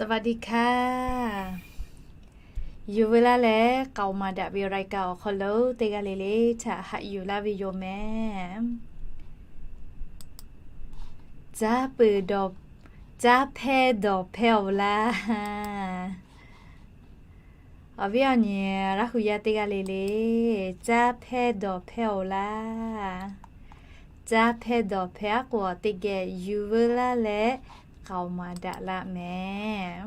สวัสดีค่ะ Yuˬ veu laˇ leh k'aoˍ maˍ daꞈ ve รายการ awˬ hk'aw lo teˇ g'aˇ le le htaꞈ haꞈ yuˬ laˇ ve yoˬ mehˍ. Caˇ peuˬ dawˬ, caˇ hpehˇ dawˬ hpehˇ-oˬ laˇ. Awˬ viˉ awˬ nyi Laˇ hu yaˇ teˇ g'aˇ le le, caˇ hpehˇ dawˬ hpehˇ-oˬ laˇ. Caˇ hpehˇ dawˬ hpehˇ aˉ k'o teˇ geh yuˬ veu laˇ leh k'aoˍ maˍ daꞈ laˇ mehˍ.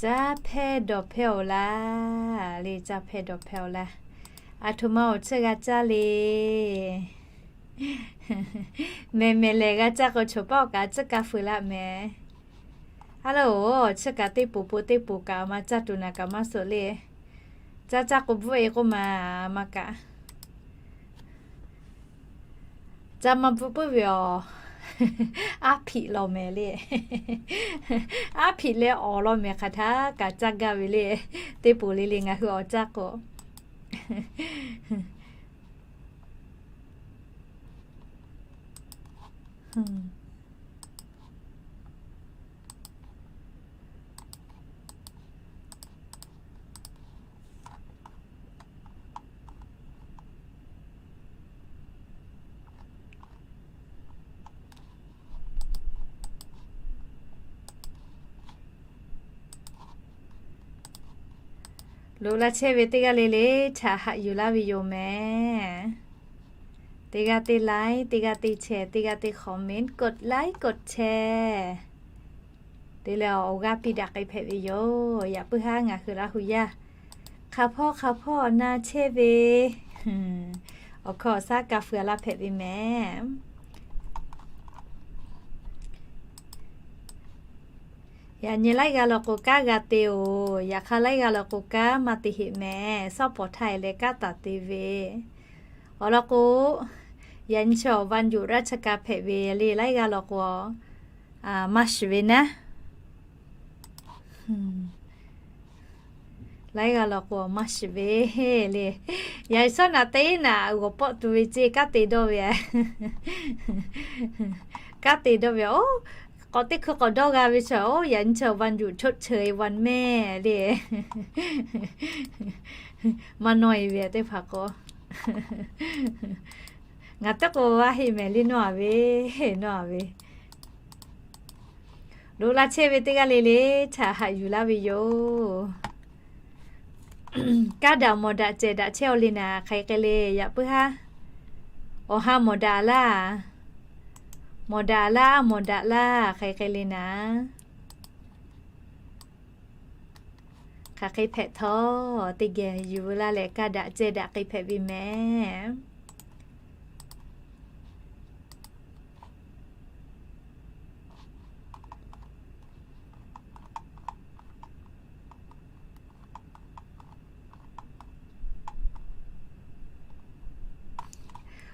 Caˇ hpehˇ dawˬ hpehˇ-oˬ laˇ le, caˇ hpehˇ dawˬ hpehˇ-oˬ laˇ. Aˬ htoꞈ ma awˬ tcuhˇ g'a caˇ le. Mehˬ mehˬ lehˬ g'a caˇ k'o, choˬ paˆ awˬ kaꞈ tcuhˇ ka fuiˍ laˇ mehˍ. Aˉ lehˬ, tcuhˇ kaꞈ teˇ poˬ po teˇ poˬ kaꞈ maˇ caˇ tuˬ naˍ kaꞈ maˇ suhˍ le. Caˇ caˇ k'o bvuhˆ-e k'oˆ ma, maˇ kaꞈ caˇ maˇ bvuhˆ puiˉ ve awˬ. Aˉ hpiꞈ law mehˍ le. Aˉ hpiꞈ leh awˍ law mehˍ hk'aˬ htaˇ kaꞈ caˇ gaˇ ve le. Teˇ poˬ le le ngaˬ hui awˬ caˇ k'o Loꞈ la chehˇ ve teˇ g'aˇ le le htaꞈ haꞈ yuˬ laˇ ve yoˬ mehˍ. Teˇ g'aˇ teˇ like, teˇ g'aˇ teˇ share, teˇ g'aˇ teˇ comment, กดไลค์ กดแชร์ te leh awˬ g'aˇ piˇ daꞈ k'ai hpehꞈ ve yoˬ. Yaꞈ puiˉ haˉ ngaˬ hui Laˇ hu yaˇ hk'a hpawˇ hk'a hpawˇ na chehˇ ve awˬ hkawˇ awˬ shaˉ ka fuiˍ laˇ hpehꞈ ve mehˍ. Yaꞈ nyi laiˉ g'aˇ law k'o kanˉ g'a te-oˬ, yaꞈ hk'aˇ laiˉ g'aˇ law k'o kanˉ maˇ te heˆ mehˍ. Sawˉ pawˍ htaˇ e leh kanˉ taˍ te ve. Awˬ lawn k'o, yaꞈ nyi chi awˬ วันหยุดราชการ hpehꞈ ve le, laiˉ g'aˇ law k'o maˇ shiˍ ve naˉ. Laiˉ g'aˇ law k'o maˇ shiˍ ve le. Yaꞈ shawˉ naꞈ teˇ naꞈ g'awˬ pawˆ tuˬ ve ceˇ, kanˉ te dawˇ ve. Kanˉ te dawˇ ve oˬ. K'awꞈ teˇ hkui k'awꞈ dawˇ g'a ve chaw oˬ, yaꞈ nyi chi awˬ วันหยุดชดเชย วันแม่ le. Maˇ nawˇ-e ve teˇ hpaˍ k'o, ngaˬ teˇ k'o a heˆ mehˍ le, nawˇ-a ve, nawˇ-a ve. Loꞈ la chehˇ ve teˇ g'aˇ le le htaꞈ haꞈ yuˬ laˇ ve yoˬ. Kaˇ daꞈ mawˬ daꞈ cehˬ daꞈ chehˇ-aw le naˍ, hk'aˬ hk'e le yaꞈ puiˉ haˉ. Awˬ ha mawˬ daꞈ laˇ, mawˬ daꞈ laˇ, mawˬ daꞈ laˇ, hk'aˬ hk'e le naˍ. Hk'aˬ hk'e hpehꞈ htawˇ, teˇ geh yuˬ veu laˇ leh kaˇ daꞈ cehˬ daꞈ k'ai hpehꞈ ve mehˍ.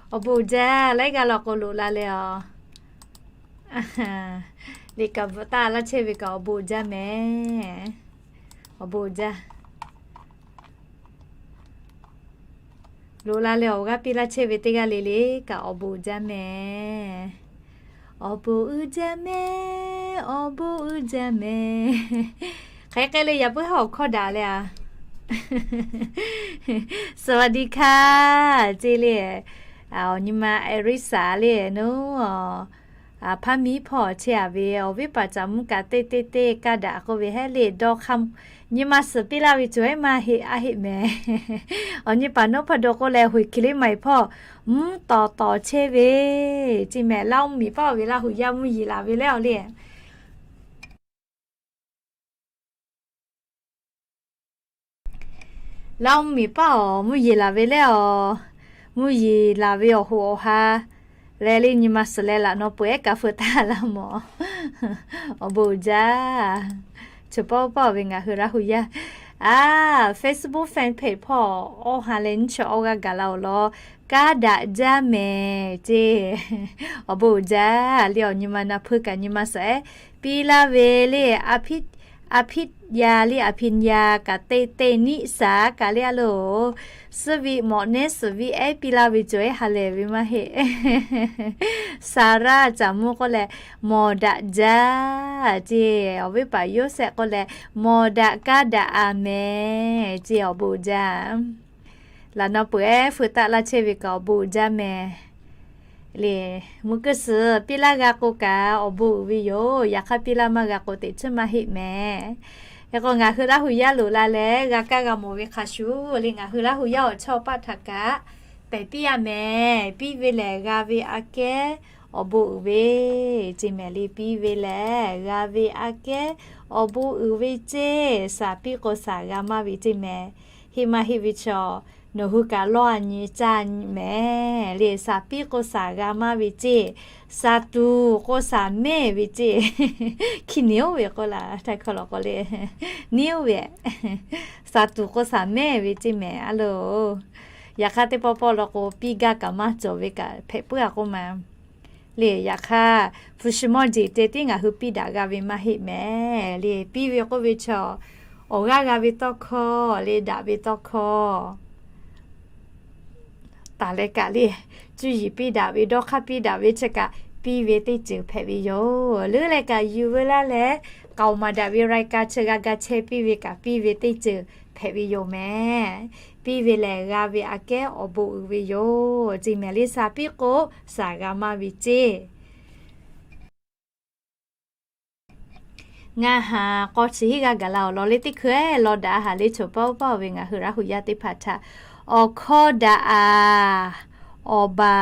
Awˬ bon uiˍ jaˇ, laiˉ g'aˇ law k'o loꞈ la leh awˬ. Liꞈ kaꞈ bvuhꞈ taˍ laˇ chehˇ ve kaꞈ awˬ bon uiˍ jaˇ mehˍ. Awˬ bon uiˍ jaˇ. Loꞈ la leh awˬ g'aˇ piˇ laˇ chehˇ ve teˇ g'aˇ le le kaꞈ awˬ bon uiˍ jaˇ mehˍ. Awˬ bon uiˍ jaˇ mehˍ, awˬ bon uiˍ jaˇ mehˍ. Hk'aˬ hk'e le yaꞈ puiˉ haˉ awˬ hkawˇ daꞈ le a. สวัสดีค่ะ ceˇ le. Awˬ nyi ma Erica le naˉ. Hpaˇ miˇ hpawˇ chehˇ-a ve awˬ viˉ paˍ caˍ mvuhˇ kaꞈ teˇ teˇ teˇ kaˇ daꞈ k'oˆ ve heˆ le dawˇ hk'aˇ. Nyi ma suhˍ piˇ laˇ ve cawˬ heˆ maˇ heˆ a heˆ mehˍ. Awˬ nyi paˍ nawˉ hpawˇ dawˇ k'oˆ leh เฮ้ย คิริใหม่ hpawˇ mvuhˇ tawˍ tawˍ chehˇ ve ceˇ mehˍ. Laˇ mvuhˇ miˬ paˆ-oˬ ve Laˇ hu yaˇ mvuhˇ yeˬ laˬ ve leh awˬ le. Laˇ mvuhˇ miˬ paˆ-oˬ, mvuhˇ yeˬ laˬ ve leh awˬ, mvuhˇ yeˬ laˬ ve awˬ hoꞈ awˬ ha leh le nyi ma suhˍ leh laꞈ naw peuˬ ehˉ kaꞈ feu taˍ laˇ mawˬ. Awˬ bon uiˍ jaˇ. Chaw pawˆ pawˆ ve ngaˬ hui Laˇ hu yaˇ, a, Facebook fan page hpawˇ awˬ ha leh nyiˇ chi awˬ g'aˇ gaˬ la-oˬ law, kaˇ daꞈ jaˇ mehˍ ceˇ. Awˬ bon uiˍ jaˇ le awˬ nyi ma na hpeuˇ kaꞈ nyi ma suhˍ ehˉ piˇ laˇ ve le a piˇ အဖိယာ le အဖိယာ kaꞈ တေတ့ၢ်နံၣ် စၤ kaꞈ လဵ အ lo, suhˆ viˆ mawꞈ neˉ suhˍ viˆ ehˉ piˇ laˇ ve cawˬ ehˉ ha lehˬ ve maˇ heˆ. Saˍraˆ caˍ mvuhˇ k'oˆ leh, mawˬ daꞈ jaˇ ceˇ. Awˬ viˉ paˍ Yoˇsehꞈ k'oˆ leh, mawˬ daꞈ kaˇ daꞈ a mehˍ ceˇ, awˬ bon uiˍ jaˇ. Laꞈ naw peuˬ ehˉ feu taˆ laˇ chehˇ ve kaꞈ awˬ bon uiˍ jaˇ mehˍ. Le, mvuhˇ kuiˬ suhˍ piˇ laˇ g'a k'o kaꞈ awˬ bon uiˍ ve yoˬ. Yaꞈ hk'aˇ piˇ laˇ maˇ g'a k'o teꞈ chiˉ maˇ heˆ mehˍ. Hk'e k'o ngaˬ hui Laˇ hu yaˇ loꞈ la leh g'a kaˇ g'a mawˬ ve hk'a shuˍ le, ngaˬ hui Laˇ hu yaˇ awˬ chawˇ paˆ htaꞈ kaꞈ pehˬ piˇ a mehˍ. Piˇ ve lehˬ g'a ve aꞈ kehˉ awˬ bon uiˍ ve ceˇ mehˍ le. Piˇ ve lehˬ g'a ve aꞈ kehˉ awˬ bon uiˍ ve ceˇ. Saˍ piˇ k'o saˍ g'a maˇ ve ceˇ mehˍ. Heˆ maˇ heˆ ve chaw, nawˬ hui kaꞈ lawˇ a nyi caˇ mehˍ le. Saˍ piˇ k'o saˍ g'a maˇ ve ceˇ. Saˍ tuˬ k'o saˍ mehˇ ve ceˇ. Hkiˇ niˉ oˇ ve k'oˆ laˇ, htaiˍ hkawˇ law k'o le, niˉ oˇ ve, saˍ tuˬ k'o saˍ mehˇ ve ceˇ mehˍ a lo. Yaꞈ hk'aˇ teˇ pawˆ pawˆ law k'o piˇ gaˇ kaꞈ maˇ cawˬ ve kaꞈ hpehꞈ puiˉ a k'oˆ ma. Le yaꞈ hk'aˇ hpu shi mawˇ jeˬ te tiˉ ngaˬ hui piˇ daꞈ g'a ve maˇ heˆ mehˍ le. Piˇ ve k'oˆ ve chaw, awˬ g'aˇ g'a ve tawˇ hkawˇ le, daꞈ ve tawˇ hkawˇ taˍ leh kaꞈ le, cuˇ yiˍ piˇ daꞈ ve, dawˇ hk'aˇ piˇ daꞈ ve chi kaꞈ piˇ ve teˇ ceuˬ hpehꞈ ve yoˬ. Leuˉ leh kaꞈ yuˬ veu laˇ leh, k'aoˍ maˍ daꞈ ve รายการ chi g'a ga chehˇ piˇ ve kaꞈ piˇ ve teˇ ceuˬ hpehꞈ ve yoˬ mehˍ. Piˇ ve lehˬ g'a ve aꞈ kehˉ awˬ bon uiˍ ve yoˬ ceˇ mehˍ le. Saˍ piˇ k'o saˍ g'a maˇ ve ceˇ. Ngaˬ haˍ k'aw chi hiˉ g'aˇ gaˬ la awˬ lawn le teˇ hkui ehˉ law daꞈ haˍ le. Choˬ paˇ oˇ paˇ oˬ ve ngaˬ hui Laˇ hu yaˇ teˇ hpaˍ htaꞈ awˬ hkawˇ daꞈ a, awˬ ba,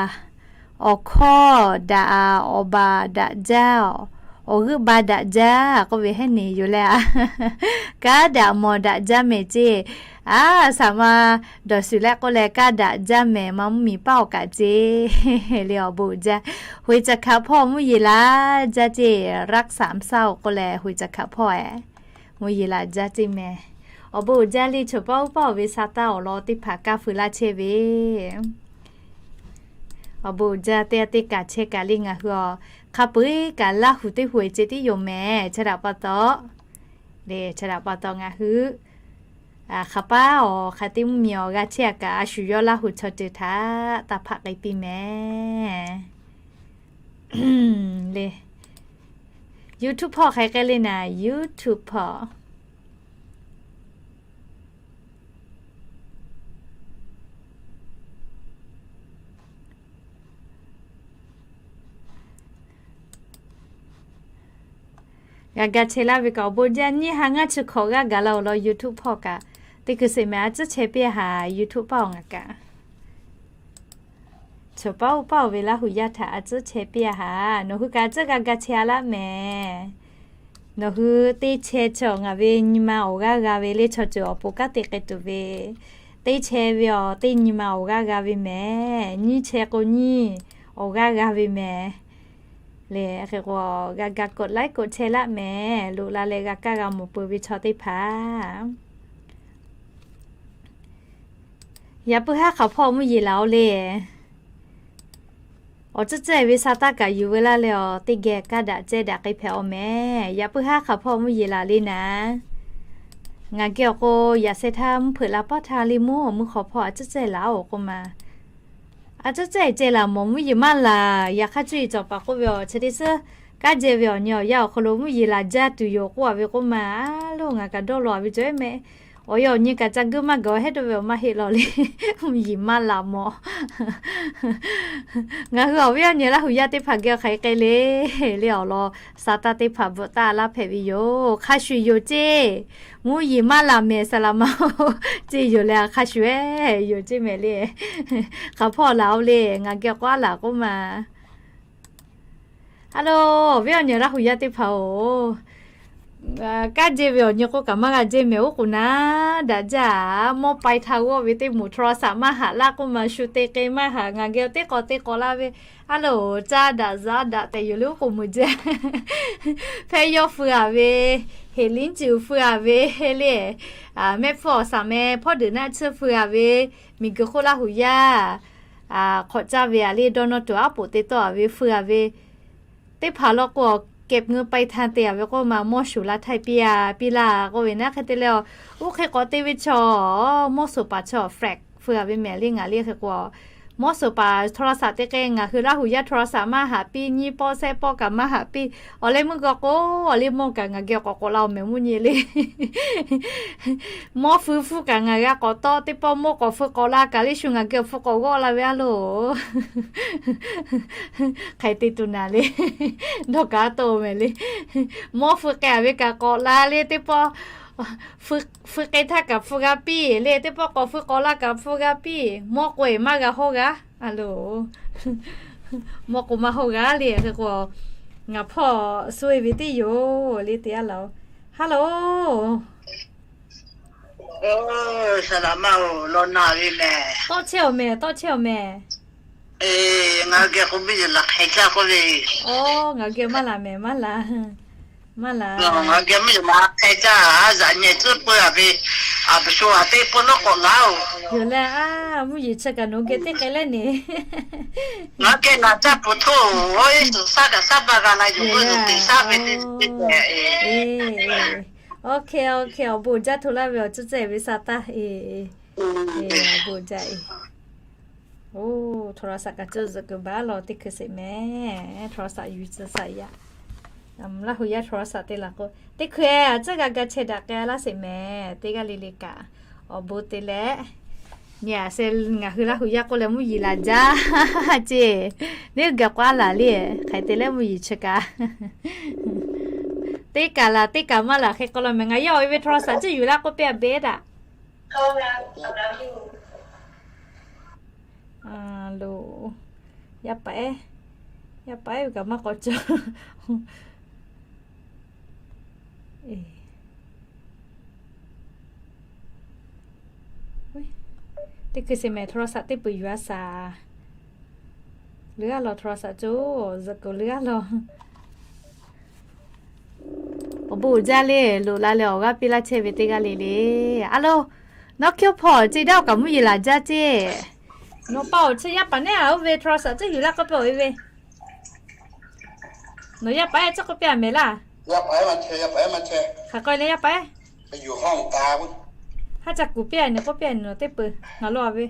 awˬ hkawˇ daꞈ a, awˬ ba daꞈ jaˇ, awˬ g'euˆ ba daꞈ jaˇ k'oˆ ve hehnˇ neˬ yoˬ leh a. Kaˉ daꞈ mawˬ daꞈ jaˇ mehˍ ceˇ. A, saˍ ma dawˬ shuˍ leh k'oˆ leh kaˉ daꞈ jaˇ mehˍ, ma mvuhˇ miˬ paˇ awˬ kaꞈ ceˇ le. Awˬ bon uiˍ jaˇ. 回家看พ่อ mvuhˇ yeˬ laˬ jaˇ ceˇ. รักสามเศร้า k'oˆ leh 回家看พ่อ ehˉ mvuhˇ yeˬ laˬ jaˇ ceˇ mehˍ. Awˬ bon uiˍ jaˇ le. Choˬ paˇ oˇ paˇ oˬ ve sa taˇ awˬ lawn teˇ hpaˍ kaˇ feu laˇ chehˇ ve awˬ bon uiˍ jaˇ. Teˇ g'aˇ teˇ kaꞈ chehˇ kaꞈ le ngaˬ hui a, hk'a peu eˬ kaꞈ Laˇ hu teˇ hui ceˇ tiˉ yoˬ mehˍ. Chehˇ daꞈ pa taw le, chehˇ daꞈ pa taw ngaˬ hui hk'a paˉ awˬ hk'a teˇ mvuhˇ miˬ awˬ g'a chehˇ a kaꞈ a shu yawˇ Laˇ hu chaw ceuˬ htaꞈ taˇ hpaˆ k'ai piˇ mehˍ le. YouTube hpawˇ hk'aˬ hk'e le naˍ, YouTube hpawˇ g'a ga chehˇ laˇ ve kaꞈ awˬ bon jaˇ. Nyiˇ ha ngaˇ chi hkawꞈ g'aˇ gaˬ la awˬ lawn YouTube hpawˇ kaꞈ teˇ hkui sheˍ mehˍ. A tcuhˉ chehˇ piˇ a haˍ, YouTube paˇ awˬ ngaˬ kaꞈ. Choˬ paˇ oˇ paˇ oˬ ve Laˇ hu yaˇ htaꞈ a tcuhˉ chehˇ piˇ a haˍ. Nawˬ hui kaꞈ a tcuhˉ g'a ga chehˇ a laˇ mehˍ. Nawˬ hui teˇ chehˇ chaw ngaˬ ve nyi ma awˬ g'aˇ g'a ve le, chaw ceuˬ awˬ pon kanˉ te k'ai tuˬ ve. Teˇ chehˇ ve awˬ teˇ nyi ma awˬ g'aˇ g'a ve mehˍ. Nyiˇ chehˇ k'o nyiˇ awˬ g'aˇ g'a ve mehˍ. Lehˬ hk'e k'o g'a ga กดไลค์ กดแชร์ laˇ mehˍ. Loꞈ la leh g'a kaˇ g'a mawˬ peuˬ ve chaw teˇ hpaˍ, yaꞈ puiˉ haˉ hk'aˬ hpawˇ mvuhˇ yeˬ laˬ oˬ le. Awˬ tcuhˉ tcuhˉ ve sa taˇ kaꞈ yuˬ veu laˇ leh awˬ teˇ geh kaˇ daꞈ cehˇ daꞈ k'ai hpehꞈ awˬ mehˍ. Yaꞈ puiˉ haˉ hk'aˬ hpawˇ mvuhˇ yeˬ laˬ le naˍ. Ngaˬ geh awˬ k'o yaꞈ sheh htaˇ mvuhˇ hpeuꞈ la pawˇ htaˇ le mvuhˇ awˬ mvuhˇ hk'aw hpawˇ a tcuhˉ tcuhˉ laˬ oˬ k'oˆ ma. A tcuhˉ tcuhˉ ceh laˬ mawˬ mvuhˇ yeˬ maˇ laˬ. Yaꞈ hk'aˇ cuˇ yiˍ cawˬ paˍ k'oˆ ve awˬ chi teˇ suhˉ kaˉ jehˇ ve awˬ nyi awˬ yanˇ awˬ hk'aw lo mvuhˇ yeˬ laˬ jaˇ tuˬ yoˬ k'oˆ a ve k'oˆ ma. A lo ngaˬ kaꞈ dawˇ law a ve cawˬ ehˉ mehˍ. Awˬ yanˇ awˬ nyi kaꞈ ca geuˆ maˇ gaˬ heˉ dawˇ ve awˬ maˇ heˆ law le. Mvuhˇ yeˬ maˇ laˬ mawˬ. Ngaˬ hui awˬ viˉ awˬ nyi Laˇ hu yaˇ teˇ hpaˍ geh hk'aˬ hk'e le le awˬ lawn sa taˇ teˇ hpaˍ bvuhꞈ taˇ laˇ hpehꞈ ve yoˬ. Hk'a shuˍ yoˬ ceˇ. Mvuhˇ yeˬ maˇ laˬ mehˍ saˍ laꞈ ma oˬ ceˇ yoˬ leh hk'a shuˍ ehˉ yoˬ ceˇ mehˍ le. Hk'aˬ hpawˇ laˬ oˬ le, ngaˬ geh k'oˆ a laˬ k'oˆ ma. Aˬ lo, awˬ viˉ awˬ nyi Laˇ hu yaˇ teˇ hpaˍ oˬ, kaˉ jehˇ ve awˬ nyi k'oˆ kaꞈ maˇ g'a jehˇ mehˍ. Oˉ k'oˍ naˉ daꞈ jaˇ a, mawˇ pai htaˇ g'awˇ ve teˇ moˍ โทรศัพท์ maˇ haꞈ laˇ k'oˆ ma, shu te k'ai maˇ haꞈ. Ngaˬ geh teˇ k'awꞈ te k'awꞈ la ve, aˬ lo, caˇ daꞈ zaˇ daꞈ tehꞈ yoˬ le oˉ k'oˍ mui jehˇ. Hpehˇ yawˇ feu a ve, heˍ liˉ cuˬ feu a ve le, mehˆ hpfuhˇ awˬ saˍ meh hpawˇ deuꞈ naˆ tsuhˇ feu a ve, miˬguiˬ hk'oˆ Laˇ hu yaˇ hk'awꞈ caˇ ve a le, dawˇ nawˇ tuˬ aˉ poꞈ te tawˆ a ve feu a ve, teˇ hpaˍ law k'o, เก็บเงินปลายทาง te a ve k'oˆ ma, mawˇ shuˍ la htaˇ piˇ a piˇ laˇ k'oˆ ve naˉ hk'e te leh, oˇ hk'e k'awꞈ te ve chaw, mawˇ shoˍ paˍ chaw แฟลก hpfuhˇ a ve mehˍ le ngaˬ le hk'e k'o, mawˇ shoˍ paˍ โทรศัพท์ te k'ai ngaˬ hui Laˇ huˍ yaˇ โทรศัพท์ maˇ haꞈ piˇ, nyiˇ pawˆ shehˆ pawˆ kaꞈ maˇ haꞈ piˇ. Awˬ leh meuˇ g'a k'o, awˬ leh mawˇ kaꞈ ngaˬ geh k'awꞈ k'awꞈ la oˬ mehˍ mvuhˇ nyi le. Mawˇ hpfuhˇ hpfuhˇ kaꞈ ngaˬ g'a k'awꞈ tawˆ, teˇ pawˆ mawˇ k'awꞈ hpfuhˇ k'awꞈ la kaꞈ le shu ngaˬ geh awˬ hpfuhˇ k'awꞈ g'awˆ la ve a loˬ. Hk'aˬ hk'e te tuˬ naˍ le. Dawˇ kaꞈ tawˆ mehˍ le. Mawˇ hpfuhˇ k'ai a ve kaꞈ k'awꞈ la le, teˇ pawˆ hpfuhˇ k'ai htaˇ kaꞈ hpfuhˇ g'a piˇ le, teˇ pawˆ k'awꞈ hpfuhˇ k'awꞈ la kaꞈ hpfuhˇ g'a piˇ. Mawˇ k'o eˬ maˇ g'a hawˇ g'a a loˬ. Mawˇ k'o maˇ hawˇ g'a le hk'e k'o, ngaˬ hpawˇ suh e ve teˇ yoˬ le te a laˬ. Hello. Saˍ laꞈ ma-oˬ, law na ve mehˍ. Tawˆ chehˇ awˬ mehˍ, tawˆ chehˇ awˬ mehˍ. Ngaˬ hui geh k'o mvuhˇ yeˬ laˬ hk'e jaˇ k'oˆ ve. Oˬ, ngaˬ hui geh maˇ laˬ mehˍ, maˇ laˬ. Maˇ laˬ. Ngaˬ hui geh mvuhˇ yeˬ laˬ hk'e jaˇ, a zaꞈ nyehˬ tcuhˉ peu a ve, a pu sho a teˇ pawˆ nawˉ k'awꞈ laˇ-oˬ. Yoˬ leh, a, mvuhˇ yeˬ chi kaꞈ nawˬ hui geh teˇ k'ai leh neˬ. Ngaˬ hui geh ngaˬ caˇ puˬ htoˇ, oˇ, suhˍ shaˉ kaꞈ shaˉ ba g'a la yoˬ, teꞈ shaˉ ve teˇ teˇ. Okay, okay, awˬ bon jaˇ hto laˇ ve awˬ cuˇ cehˬ ve sa taˇ. Awˬ bon jaˇ e. Oˬ, โทรศัพท์ kaꞈ cuˇ zuhꞈ kuiˬ baˬ law teˇ hkui sheˍ mehˍ. โทรศัพท์ yuˬ tcuh saˍ yaꞈ. Laˇ huˍ yaˇ โทรศัพท์ te laˬ k'o, teˇ hkui-e a tcuhˉ g'a ga chehˇ daꞈ k'ai laˇ sheˍ mehˍ. Teˇ g'aˇ le le kaꞈ awˬ bon te leh, nyi a se ngaˬ hui Laˇ huˍ yaˇ k'oˆ leh mvuhˇ yeˬ laˬ jaˇ ceˇ. Neˇ geh k'oˆ a laˬ le, hk'aˬ hk'e te leh mvuhˇ yeˬ chi kaꞈ teˇ kaꞈ laˬ teˇ kaꞈ maˇ laˬ hk'e k'o law mehˍ. Ngaˬ yaˇ awˬ e ve โทรศัพท์ cuˇ yuˬ laˇ k'oˆ piˇ a beˬ daꞈ. Lo, yaˇ paˍ ehˉ, yaˇ paˍ ehˉ ve kaꞈ maˇ k'awꞈ cawˬ. Teˇ hkui sheˍ mehˍ โทรศัพท์ teˇ peuˬ yuˬ a shaˍ. Leuˉ a law โทรศัพท์ cuˇ zuhꞈ kuiˬ leuˉ a law. Awˬ bon uiˍ jaˇ le, loꞈ la leh awˬ g'aˇ piˇ laˇ chehˇ ve teˇ g'aˇ le le. A lo, nawˉ hkiˇ hpawˇ ceˇ daˇ awˬ kaꞈ mvuhˇ yeˬ laˬ jaˇ ceˇ. Nawˬ pa awˬ chi yaˇ paˍ neˉ a oˇ ve โทรศัพท์ cuˇ yuˬ laˇ k'oˆ piˇ awˬ e ve. Nawˬ yaˇ paˍ ehˉ cuˇ k'oˆ piˇ a mehˍ laˇ. Hk'aˬ k'o leh yaˇ paˍ ehˉ, haˉ ca kuˬ piˇ a nyi k'oˆ piˇ a nyi nawˬ teˇ peuˬ ngaˬ lo a ve.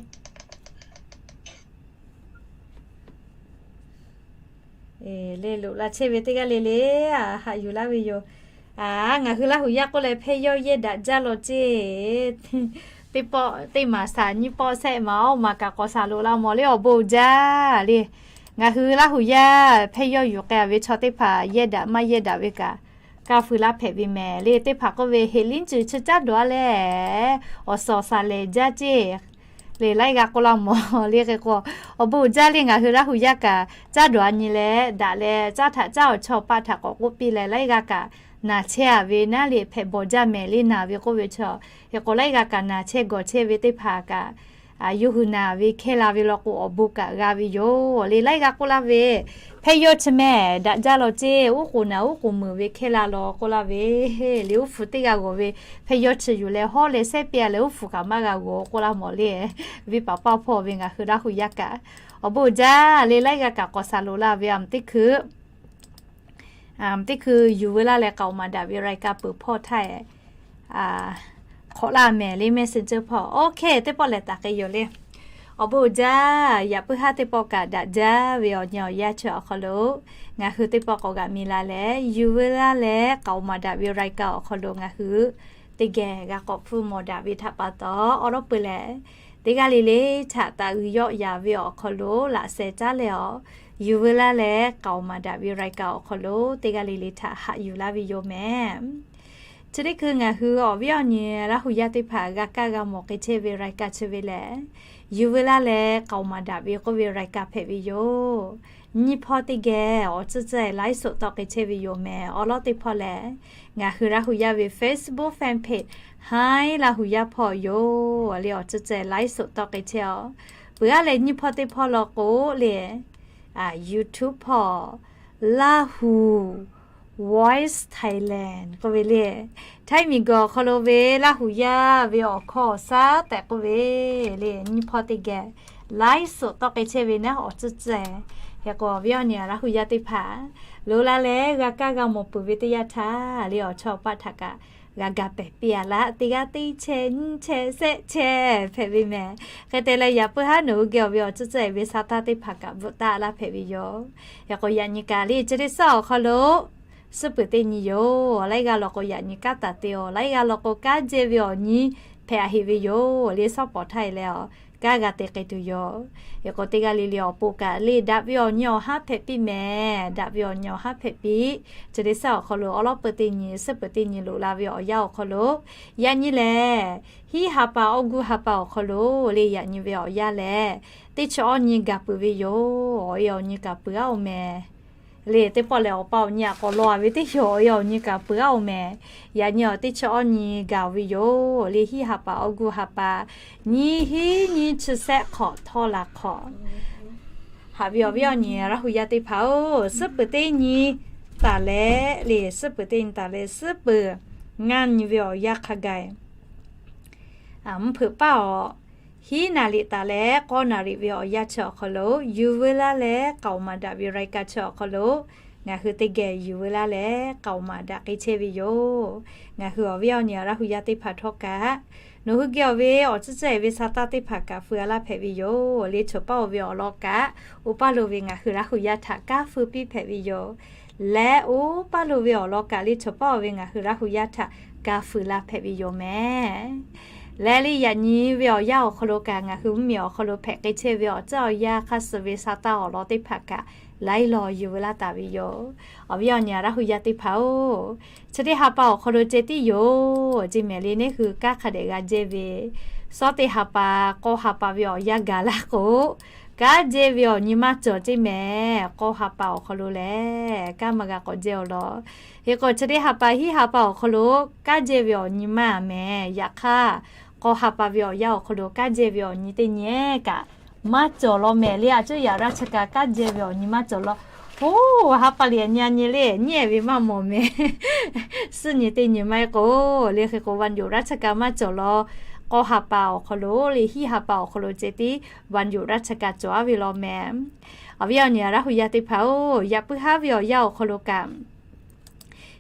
Le loꞈ la chehˇ ve teˇ g'aˇ le le, a haꞈ yuˬ laˇ ve yoˬ. A, ngaˬ hui Laˇ huˍ yaˇ k'oˆ leh hpehˇ yawˇ yehˇ daꞈ jaˇ law ceˇ. Teˇ pawˆ teˇ maˍ shaˍ nyiˇ pawˆ shehˆ maˍ awˇ maˍ kaꞈ k'awꞈ shaˍ loꞈ la mawˬ le awˬ bon uiˍ jaˇ le. Ngaˬ hui Laˇ huˍ yaˇ hpehˇ yawˇ yuˬ k'ai a ve chaw teˇ hpaˍ yehˇ daꞈ maˇ yehˇ daꞈ ve kaꞈ, kaˇ feu laˇ hpehꞈ ve mehˍ le. Teˇ hpaˍ k'oˆ ve heˍ liˉ cuˬ chi caˉ dawˬ a leh, awˬ suhˍ awˬ shaˍ lehˬ jaˇ ceˇ. Le laiˉ g'aˇ k'oˆ laˇ mawˬ le hk'e k'o, awˬ bon uiˍ jaˇ le ngaˬ hui Laˇ huˍ yaˇ kaꞈ caˉ dawˬ a nyi leh daꞈ leh caˇ htaꞈ caˇ awˬ chaw paˆ htaꞈ k'awꞈ k'oˆ piˇ leh laiˉ g'aˇ kaꞈ naˬ chehˇ a ve naˉ le hpehꞈ bawˬ jaˇ mehˍ le naˬ ve k'oˆ ve chaw. Hk'e k'o laiˉ g'aˇ kaꞈ naˬ chehˇ gawˬ chehˇ ve teˇ hpaˍ kaꞈ, yawˇ hui naˬ ve hkehˇ la ve law k'o awˬ bon kaꞈ g'a ve yoˬ le. Laiˉ g'aˇ k'oˆ laˇ ve, hpehˇ yawˇ chi mehˍ daꞈ jaˇ law ceˇ, uˉ k'oˍ naˬ uˉ k'oˍ meuˍ ve hkehˇ la law k'oˆ laˇ ve, le uˉ hpu teˇ g'aˇ g'awˬ ve, hpehˇ yawˇ chi yuˬ leh hawˉ leh shehˉ piˇ a leh uˉ hpu kaꞈ maˇ g'a g'awˬ k'oˆ laˇ mawˬ le. Venˇ paˍ paˇ hpawˇ ve ngaˬ hui Laˇ huˍ yaˇ kaꞈ, awˬ bon uiˍ jaˇ le laiˉ g'aˇ kaꞈ k'awꞈ shaˍ loꞈ laˇ ve a teˇ hkui teˇ hkui yuˬ veu laˇ leh k'aoˍ maˍ daꞈ ve รายการ peuˬ hpawˇ htaˇ, hk'awꞈ laˇ mehˍ le Messenger hpawˇ. Okay, teˇ pawˆ lehˬ taˍ k'ai yoˬ le. Awˬ bon uiˍ jaˇ, yaꞈ puiˉ haˉ teˇ pawˆ kaꞈ daꞈ jaˇ ve awˬ nyi awˬ yanˇ chi awˬ hk'aw lo ngaˬ hui teˇ pawˆ k'awꞈ g'aꞈ mi la leh yuˬ veu laˇ leh k'aoˍ maˍ daꞈ ve รายการ awˬ hk'aw lo ngaˬ hui teˇ geh g'a k'awꞈ hpfuhˇ mawˬ daꞈ ve htaꞈ pa taw, awˬ lawn peuˬ lehˬ teˇ g'aˇ le le htaꞈ taˍ uiˍ yawˆ yaˍ ve awˬ hk'aw lo laꞈ sheh caˉ leh awˬ, yuˬ veu laˇ leh k'aoˍ maˍ daꞈ ve รายการ awˬ hk'aw lo teˇ g'aˇ le le htaꞈ haꞈ yuˬ laˇ ve yoˬ mehˍ. Chi teˇ hkui ngaˬ hui awˬ viˉ awˬ nyi Laˇ huˍ yaˇ teˇ hpaˍ g'a kaˇ g'a mawˬ k'ai chehˇ ve รายการ chi ve lehˬ, yuˬ veu laˇ leh k'aoˍ maˍ daꞈ ve k'oˆ ve รายการ hpehꞈ ve yoˬ. Nyiˇ hpawˇ teˇ geh awˬ tcuhˉ tcuhˉ ไลฟ์สด tawˆ k'ai chehˇ ve yoˬ mehˍ. Awˬ lawn teˇ hpawˇ lehˬ, ngaˬ hui Laˇ huˍ yaˇ ve Facebook fan page Hi Laˇ huˍ yaˇ hpawˇ yoˬ le awˬ tcuhˉ tcuhˉ ไลฟ์สด tawˆ k'ai chehˇ a. Peuˬ aˉ leh nyiˇ hpawˇ teˇ hpawˇ law k'o le, YouTube hpawˇ Lahu Voice Thailand k'oˆ ve le, Htaiˇ miˬguiˬ awˬ hk'aw lo ve Laˇ huˍ yaˇ ve awˬ hkawˇ awˬ shaˉ tehꞈ k'oˆ ve le, nyiˇ hpawˇ teˇ geh ไลฟ์สด tawˆ k'ai chehˇ ve naˉ awˬ tcuhˉ tcuhˉ. Hk'e k'o awˬ viˉ awˬ nyi Laˇ huˍ yaˇ teˇ hpaˍ Loꞈ la leh g'a kaˇ g'a mawˬ peuˬ ve teˇ yanˇ htaˇ, le awˬ chawˇ awˬ paˆ htaꞈ kaꞈ g'a ga pehˬ piˇ a laˇ. Teˇ g'aˇ teˇ chehˇ nyiˇ chehˇ shehˆ chehˇ hpehꞈ ve mehˍ. Hk'e te leh, yaꞈ puiˉ haˉ nawˬ hui geh awˬ ve awˬ tcuhˉ tcuhˉ e ve sa taˇ teˇ hpaˍ kaꞈ bvuhꞈ taˆ laˇ hpehꞈ ve yoˬ. Yaꞈ k'o yaꞈ nyi kaꞈ le chi teˇ suhˉ awˬ hk'aw lo suhˉ peuˬ teˇ nyi yoˬ. Laiˉ g'aˇ law k'o yaꞈ nyi kanˉ taˍ te-oˬ, laiˉ g'aˇ law k'o kanˉ jehˇ ve awˬ nyi hpehꞈ a heꞈ ve yoˬ. Le suhˉ pawˍ htaˇ e leh awˬ kanˉ g'a te k'ai tuˬ yoˬ. Yaꞈ k'o teˇ g'aˇ le le awˬ pon kaꞈ le daꞈ ve awˬ nyi awˬ haˉ hpehꞈ piˇ mehˍ. Daꞈ ve awˬ nyi awˬ haˉ hpehꞈ piˇ. Chi teˇ suhˉ awˬ hk'aw lo awˉ lawˉ peuˬ teˇ nyi, suhˉ peuˬ teˇ nyi loꞈ la ve awˬ yanˇ awˬ hk'aw lo, yaꞈ nyi lehˬ, hiˉ ha pa awˇ guˇ ha pa awˬ hk'aw lo le yaꞈ nyi ve awˬ yanˇ lehˬ, teˇ chi awˇ nyi gaˬ peuˬ ve yoˬ. Awˬ e awˬ nyi kaꞈ peuˬ aˉ oˬ mehˍ. Le teˇ pawˆ lehˬ, awˬ pa awˬ nyi aꞈ k'awꞈ law a ve teˇ hawˬ awˬ e awˬ nyi kaꞈ peuˬ aˉ oˬ mehˍ. Yaꞈ nyi awˬ teˇ chi awˇ nyi gaˬ ve yoˬ. Le hiˉ ha pa awˇ g'uˇ ha pa, nyiˇ hinˉ nyiˇ chi sehˆ hk'awꞈ htawˇ la hk'awꞈ. Haꞈ ve awˬ viˉ awˬ nyi Laˇ hu yaˇ teˇ hpaˍ-oˬ, suhˉ peuˬ teˇ nyi taˍ leh, le suhˉ peuˬ teˇ nyi taˍ leh suhˉ peuˬ ngaˇ nyi ve awˬ yanˇ hk'a gaˬ mvuhˇ hpeuꞈ paˇ awˬ hiˉ naˍ riˍ taˍ leh k'awˇ naˍ riˍ ve awˬ yanˇ chi awˬ hk'aw lo yuˬ veu laˇ leh k'aoˍ maˍ daꞈ ve raiˍ kaꞈ chi awˬ hk'aw lo ngaˬ hui teˇ geh yuˬ veu laˇ leh k'aoˍ maˍ daꞈ k'ai chehˇ ve yoˬ. Ngaˬ hui awˬ viˉ awˬ nyi Laˇ hu yaˇ teˇ hpaˍ htawˇ kaꞈ, nawˬ hui geh awˬ ve awˬ tcuhˉ tcuhˉ e ve sa taˇ teˇ hpaˍ kaꞈ feu a laˇ hpehꞈ ve yoˬ. Le chaw paˇ oˬ ve awˬ lawn kaꞈ, oˇ paˇ lo ve ngaˬ hui Laˇ hu yaˇ htaꞈ kanˉ feu piˇ hpehꞈ ve yoˬ. Leh oˇ paˇ lo ve awˬ lawn kaꞈ le chaw paˇ oˬ ve ngaˬ hui Laˇ hu yaˇ htaꞈ kanˉ feu laˇ hpehꞈ ve yoˬ mehˍ. Leh le yaꞈ nyi ve awˬ yanˇ awˬ hk'aw lo kaꞈ ngaˬ hui mvuhˇmiˬ awˬ hk'aw lo hpehꞈ k'ai chehˇ ve awˬ tcuhˉ awˬ yanˇ hk'aˇ suh ve sa taˇ awˬ lawn teˇ hpaˍ kaꞈ laiˉ law yuˬ veu laˇ taˍ ve yoˬ. Awˬ viˉ awˬ nyi Laˇ hu yaˇ teˇ hpaˍ-oˬ, chi teˇ ha pa awˬ hk'aw lo ceh tiˉ yoˬ. Ceˇ mehˍ le neˇ hui kanˉ hk'a dehꞈ g'a jehˇ ve, suhˉ teˇ ha pa, k'awˇ ha pa ve awˬ yanˇ gaˬ laˇ k'o, kanˉ jehˇ ve awˬ nyi maˇ cawˬ ceˇ mehˍ. K'awˇ ha pa awˬ hk'aw lo lehˬ kanˉ maˇ g'a k'awꞈ jehˇ awˬ lawn. Hk'e k'o chi teˇ ha pa hiˉ ha pa awˬ hk'aw lo kanˉ jehˇ ve awˬ nyi maˇ mehˍ. Yaꞈ hk'aˇ, k'awˇ ha pa ve awˬ yanˇ awˬ hk'aw lo kanˉ jehˇ ve awˬ nyi teˇ nyi kaꞈ maˇ cawˬ law mehˍ. Le a cuˇ yaꞈ raˇ chi kaꞈ kanˉ jehˇ ve awˬ nyi maˇ cawˬ law. Oˇ ha pa liꞈ nyi a nyi le nyi e ve maˇ mawˬ mehˍ. Suhˉ nyi teˇ nyi maˇ heˆ k'o, le hk'e k'o วันหยุดราชการ maˇ cawˬ law. K'awˇ ha pa awˬ hk'aw lo le hiˉ ha pa awˬ hk'aw lo ceh tiˉ วันหยุดราชการ cawˬ aˉ ve law mehˍ. Awˬ viˉ awˬ nyi Laˇ hu yaˇ teˇ hpaˍ-oˬ, yaꞈ puiˉ haˉ ve awˬ yanˇ awˬ hk'aw lo kaꞈ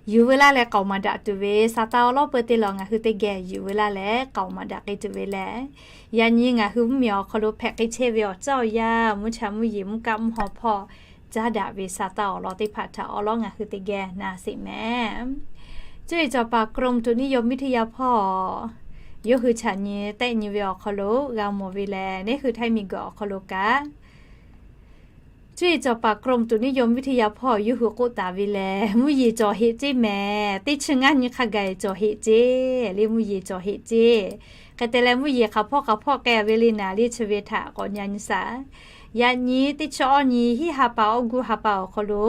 yuˬ veu laˇ leh k'aoˍ maˍ daꞈ tuˬ ve sa taˇ awˉ lawˉ peuˬ teˇ law ngaˬ hui teˇ geh yuˬ veu laˇ leh k'aoˍ maˍ daꞈ k'ai tuˬ ve lehˬ, yaꞈ nyi ngaˬ hui mvuhˇmiˬ awˬ hk'aw lo hpehꞈ k'ai chehˇ ve awˬ tcuhˉ awˬ yanˇ, mvuhˇ cha mvuhˇ yeˬ mvuhˇ kaˆ mvuhˇ haw hpawˇ caˉ daꞈ ve sa taˇ awˬ lawn teˇ hpaˍ htaꞈ awˉ lawˉ ngaˬ hui teˇ geh na sheˍ mehˍ. Cuˇ yiˍ cawˬ paˍ กรมอุตุนิยมวิทยา hpawˇ yawˇ hui chaꞈ nyi tehˆ nyi ve awˬ hk'aw lo g'a mawˬ ve lehˬ, neˇ hui Htaiˇ miˬguiˬ awˬ hk'aw lo kaꞈ cuˇ yiˍ cawˬ paˍ กรมอุตุนิยมวิทยา hpawˇ yawˇ hui k'oˆ taˍ ve lehˬ, mvuhˇ yeˬ cawˬ heꞈ ceˇ mehˍ. Teˇ chi ngaˇ nyi hk'a gaˬ cawˬ heꞈ ceˇ. Le mvuhˇ yeˬ cawˬ heꞈ ceˇ. Hk'e te leh mvuhˇ yeˬ hk'aˬ hpawˇ hk'aˬ hpawˇ k'ai ve le naˍ, le chi ve htaꞈ k'awꞈ nyi a nyi shaˍ. Yaꞈ nyi teˇ chi awˇ nyi hiˉ ha pa awˇ guˇ ha pa awˬ hk'aw lo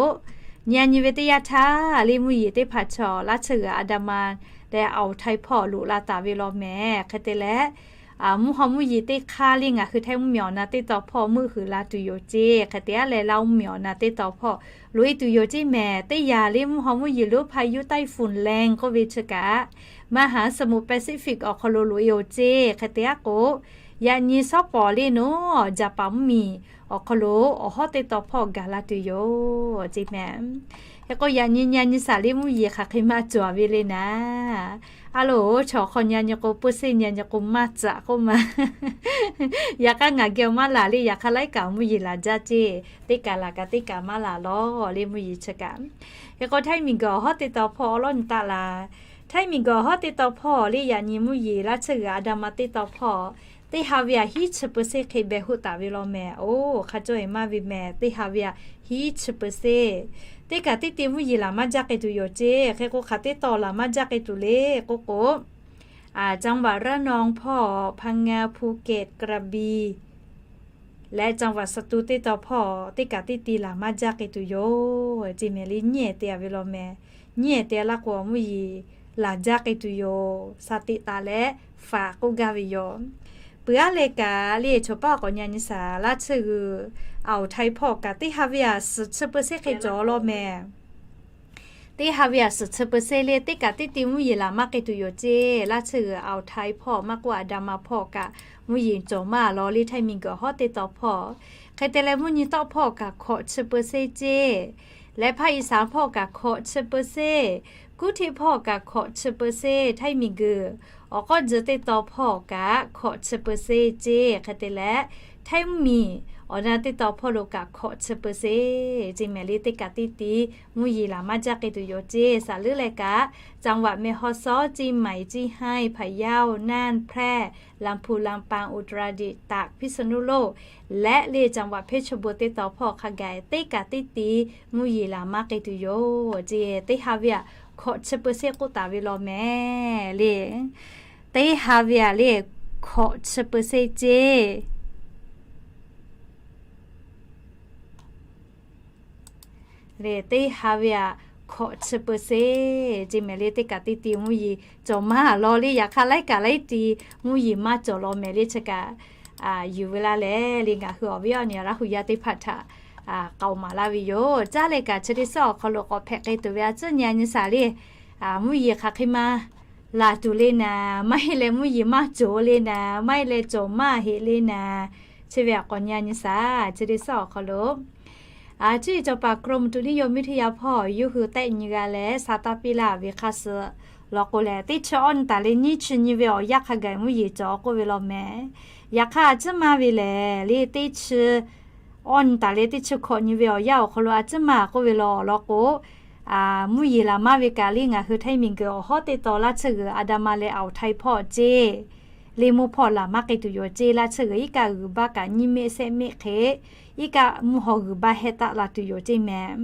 nyi a nyi ve teˇ yanˇ htaˇ, le mvuhˇ yeˬ teˇ hpaˍ chaw laˇ tsuhˇ g'uiˬ อันดามัน leh อ่าวไทย hpawˇ loꞈ la taˍ ve law mehˍ. Hk'e te leh, mvuhˇ haw mvuhˇ yeˬ teˇ hk'aˇ le ngaˬ hui Htaiˇ mvuhˇmiˬ awˬ na teˇ taw hpawˇ meuˆ huiˍ la tuˬ yoˬ ceˇ. Hk'e te aˉ leh Laˇ huˉ mvuhˇmiˬ awˬ na teˇ taw hpawˇ loꞈ e tuˬ yoˬ ceˇ mehˍ. Teˇ yanˇ le mvuhˇ haw mvuhˇ yeˬ lonˉ พายุไต้ฝุ่นแรง k'oˆ ve chi kaꞈ มหาสมุทรแปซิฟิก awˬ hk'aw lo loꞈ e-oˬ ceˇ. Hk'e te aˉ k'o, yaꞈ nyi shawˉ pawˍ le nawˉ Jaˍpaˍ mvuhˇmiˬ awˬ hk'aw lo awˬ hawˉ teˇ taw hpawˇ gaˬ la tuˬ yoˬ ceˇ mehˍ. Hk'e k'o yaꞈ nyi nyi a nyi shaˍ le mvuhˇ yeˬ hk'aˬ hk'e maˇ cawˬ ve le naˍ. A loˍ, chaw hk'aw nyi a nyi k'o, เปอร์เซ็นต์ nyi a nyi k'o maˇ tcuhꞈ k'oˆ ma. Yaꞈ hk'aˇ ngaˬ geh maˇ laˬ le, yaꞈ hk'aˇ laiˉ kaꞈ mvuhˇ yeˬ laˬ jaˇ ceˇ. Teˇ kaꞈ laˬ kaꞈ teˇ kaꞈ maˇ laˬ law le mvuhˇ yeˬ chi kaꞈ. Hk'e k'o Htaiˇ miˬguiˬ awˬ hawˉ teˇ taw hpawˇ awˉ lawˉ nyi taˆ la. Htaiˇ miˬguiˬ awˬ hawˉ teˇ taw hpawˇ le yaꞈ nyi mvuhˇ yeˬ laˇ tsuhˇ g'uiˬ อันดามัน teˇ taw hpawˇ teˇ ha ve aꞈ hiˉ chi เปอร์เซ็นต์ hk'e beh hoˆ taˍ ve law mehˍ. Oˇ hk'a cawˇ e maˇ ve mehˍ, teˇ ha ve aꞈ hiˉ chi เปอร์เซ็นต์. Teˇ kaꞈ teˇ te mvuhˇ yeˬ laˬ maˇ jaˇ k'ai tuˬ yoˬ ceˇ. Hk'e k'o hk'aˬ teˇ taw laˬ maˇ jaˇ k'ai tuˬ le k'oˆ k'o, จังหวัดระนอง hpawˇ พังงา ภูเก็ต กระบี่ leh จังหวัดสตูล teˇ taw hpawˇ teˇ kaꞈ teˇ te laˬ maˇ jaˇ k'ai tuˬ yoˬ ceˇ mehˍ le. Nyiˉ ehˍ te a ve law mehˍ. Nyiˉ ehˍ te a laˇ k'o mvuhˇ yeˬ laˬ jaˇ k'ai tuˬ yoˬ. Sa teꞈ taˍ leh faꞈ k'oˆ gaˇ ve yoˬ. Peuˬ aˉ leh kaꞈ le chaw paˇ k'awꞈ nyi a nyi shaˍ, laˇ tsuhˇ g'uiˬ อ่าวไทย hpawˇ kaꞈ teˇ ha ve aꞈ suhˍ chi เปอร์เซ็นต์ hk'e cawˬ law mehˍ. Teˇ ha ve aꞈ suhˍ chi เปอร์เซ็นต์ le teˇ kaꞈ teˇ te mvuhˇ yeˬ laˬ maˇ k'ai tuˬ yoˬ ceˇ. Laˇ tsuhˇ g'uiˬ อ่าวไทย hpawˇ maˇ k'oˆ อันดามัน hpawˇ kaꞈ mvuhˇ yeˬ cawˬ maˇ law le Htaiˇ miˬguiˬ hawˉ teˇ taw hpawˇ. Hk'e te leh mvuhˇ nyi tawˆ hpawˇ kaꞈ hkawꞈ chi เปอร์เซ็นต์ ceˇ. Leh ภาคอีสาน hpawˇ kaꞈ hkawꞈ chi เปอร์เซ็นต์, กรุงเทพ hpawˇ kaꞈ hkawꞈ chi เปอร์เซ็นต์, ไทย miˬguiˬ awˬ k'awˇ tzuh teˇ tawn hpawˇ kaꞈ hkawꞈ chi เปอร์เซ็นต์ ceˇ. Hk'e te leh, Htaiˇ mvuhˇmiˬ awˬ na teˇ tawn hpawˇ lo kaꞈ hkawꞈ chi เปอร์เซ็นต์ ceˇ mehˍ le. Teˇ kaꞈ teˇ ti mvuhˇ yeˬ laˬ maˇ jaˇ k'ai tuˬ yoˬ ceˇ. Saˍ leuˉ leh kaꞈ, จังหวัดแม่ฮ่องสอน เชียงใหม่ เชียงราย พะเยา น่าน แพร่ ลำพูน ลำปาง อุตรดิตถ์ ตาก พิษณุโลก leh le จังหวัดเพชรบูรณ์ teˇ tawn hpawˇ hk'a gaˬ teˇ kaꞈ teˇ ti mvuhˇ yeˬ laˬ maˇ k'ai tuˬ yoˬ ceˇ. Teˇ ha ve aꞈ hkawꞈ chi เปอร์เซ็นต์ k'oˆ taˍ ve law mehˍ le. Teˇ ha ve aꞈ le hkawꞈ chi เปอร์เซ็นต์ ceˇ. Le teˇ ha ve aꞈ hkawꞈ chi เปอร์เซ็นต์ ceˇ mehˍ le. Teˇ kaꞈ teˇ ti mvuhˇ yeˬ cawˬ maˇ law le. Yaꞈ hk'aˇ laiˉ kaꞈ laiˉ ti mvuhˇ yeˬ maˇ cawˬ law mehˍ le. Chi kaꞈ yuˬ ve laˇ leh le, ngaˬ hui awˬ viˉ awˬ nyi Laˇ huˍ yaˇ teˇ hpaˍ htaꞈ k'aoˍ maˍ laˇ ve yoˬ. Caˉ leh kaꞈ chi teˇ suhˉ awˬ hk'aw lo k'awꞈ hpehꞈ k'ai tuˬ ve a ciˉ nyi a nyi shaˍ le, mvuhˇ yeˬ hk'aˬ hk'e ma laˬ tuˬ le naˍ, maˇ heˆ leh mvuhˇ yeˬ maˇ cawˬ le naˍ, maˇ heˆ leh cawˬ maˇ heˆ le naˍ, chi ve aꞈ k'awꞈ nyi a nyi shaˍ. Chi teˇ suhˉ awˬ hk'aw lo, a ciˉ cawˬ paˍ กรมอุตุนิยมวิทยา hpawˇ yawˇ hui tehˆ nyi g'a leh sa taˇ piˇ laˇ ve hk'a suh law k'o leh, teˇ chi awˇ nyi taˍ leh nyiˇ chi nyi ve awˬ yanˇ hk'a gaˬ mvuhˇ yeˬ cawˬ k'oˆ ve law mehˍ. Yaꞈ hk'aˇ a ciˉ maˇ ve lehˬ le, teˇ chi awˇ nyi taˍ leh teˇ chi hkawꞈ nyi ve awˬ yanˇ awˬ hk'aw lo a ciˉ maˇ k'oˆ ve law law k'o, mvuhˇ yeˬ laˬ maˇ ve kaꞈ le ngaˬ hui Htaiˇ miˬguiˬ awˬ hawˉ teˇ tawn laˇ tsuhˇ g'uiˬ Adamah leh Awˬ htaiˇ hpawˇ ceˇ, le mvuhˇ hpawˇ laˬ maˇ k'ai tuˬ yoˬ ceˇ. Laˇ tsuhˇ g'uiˬ iˉ kaˆ g'uiˬ baˇ kaꞈ nyiˇ meˆ shehˆ meˆ hk'e, iˉ kaˆ mvuhˇ haw g'uiˬ baˇ heh taˆ la tuˬ yoˬ ceˇ mehˍ.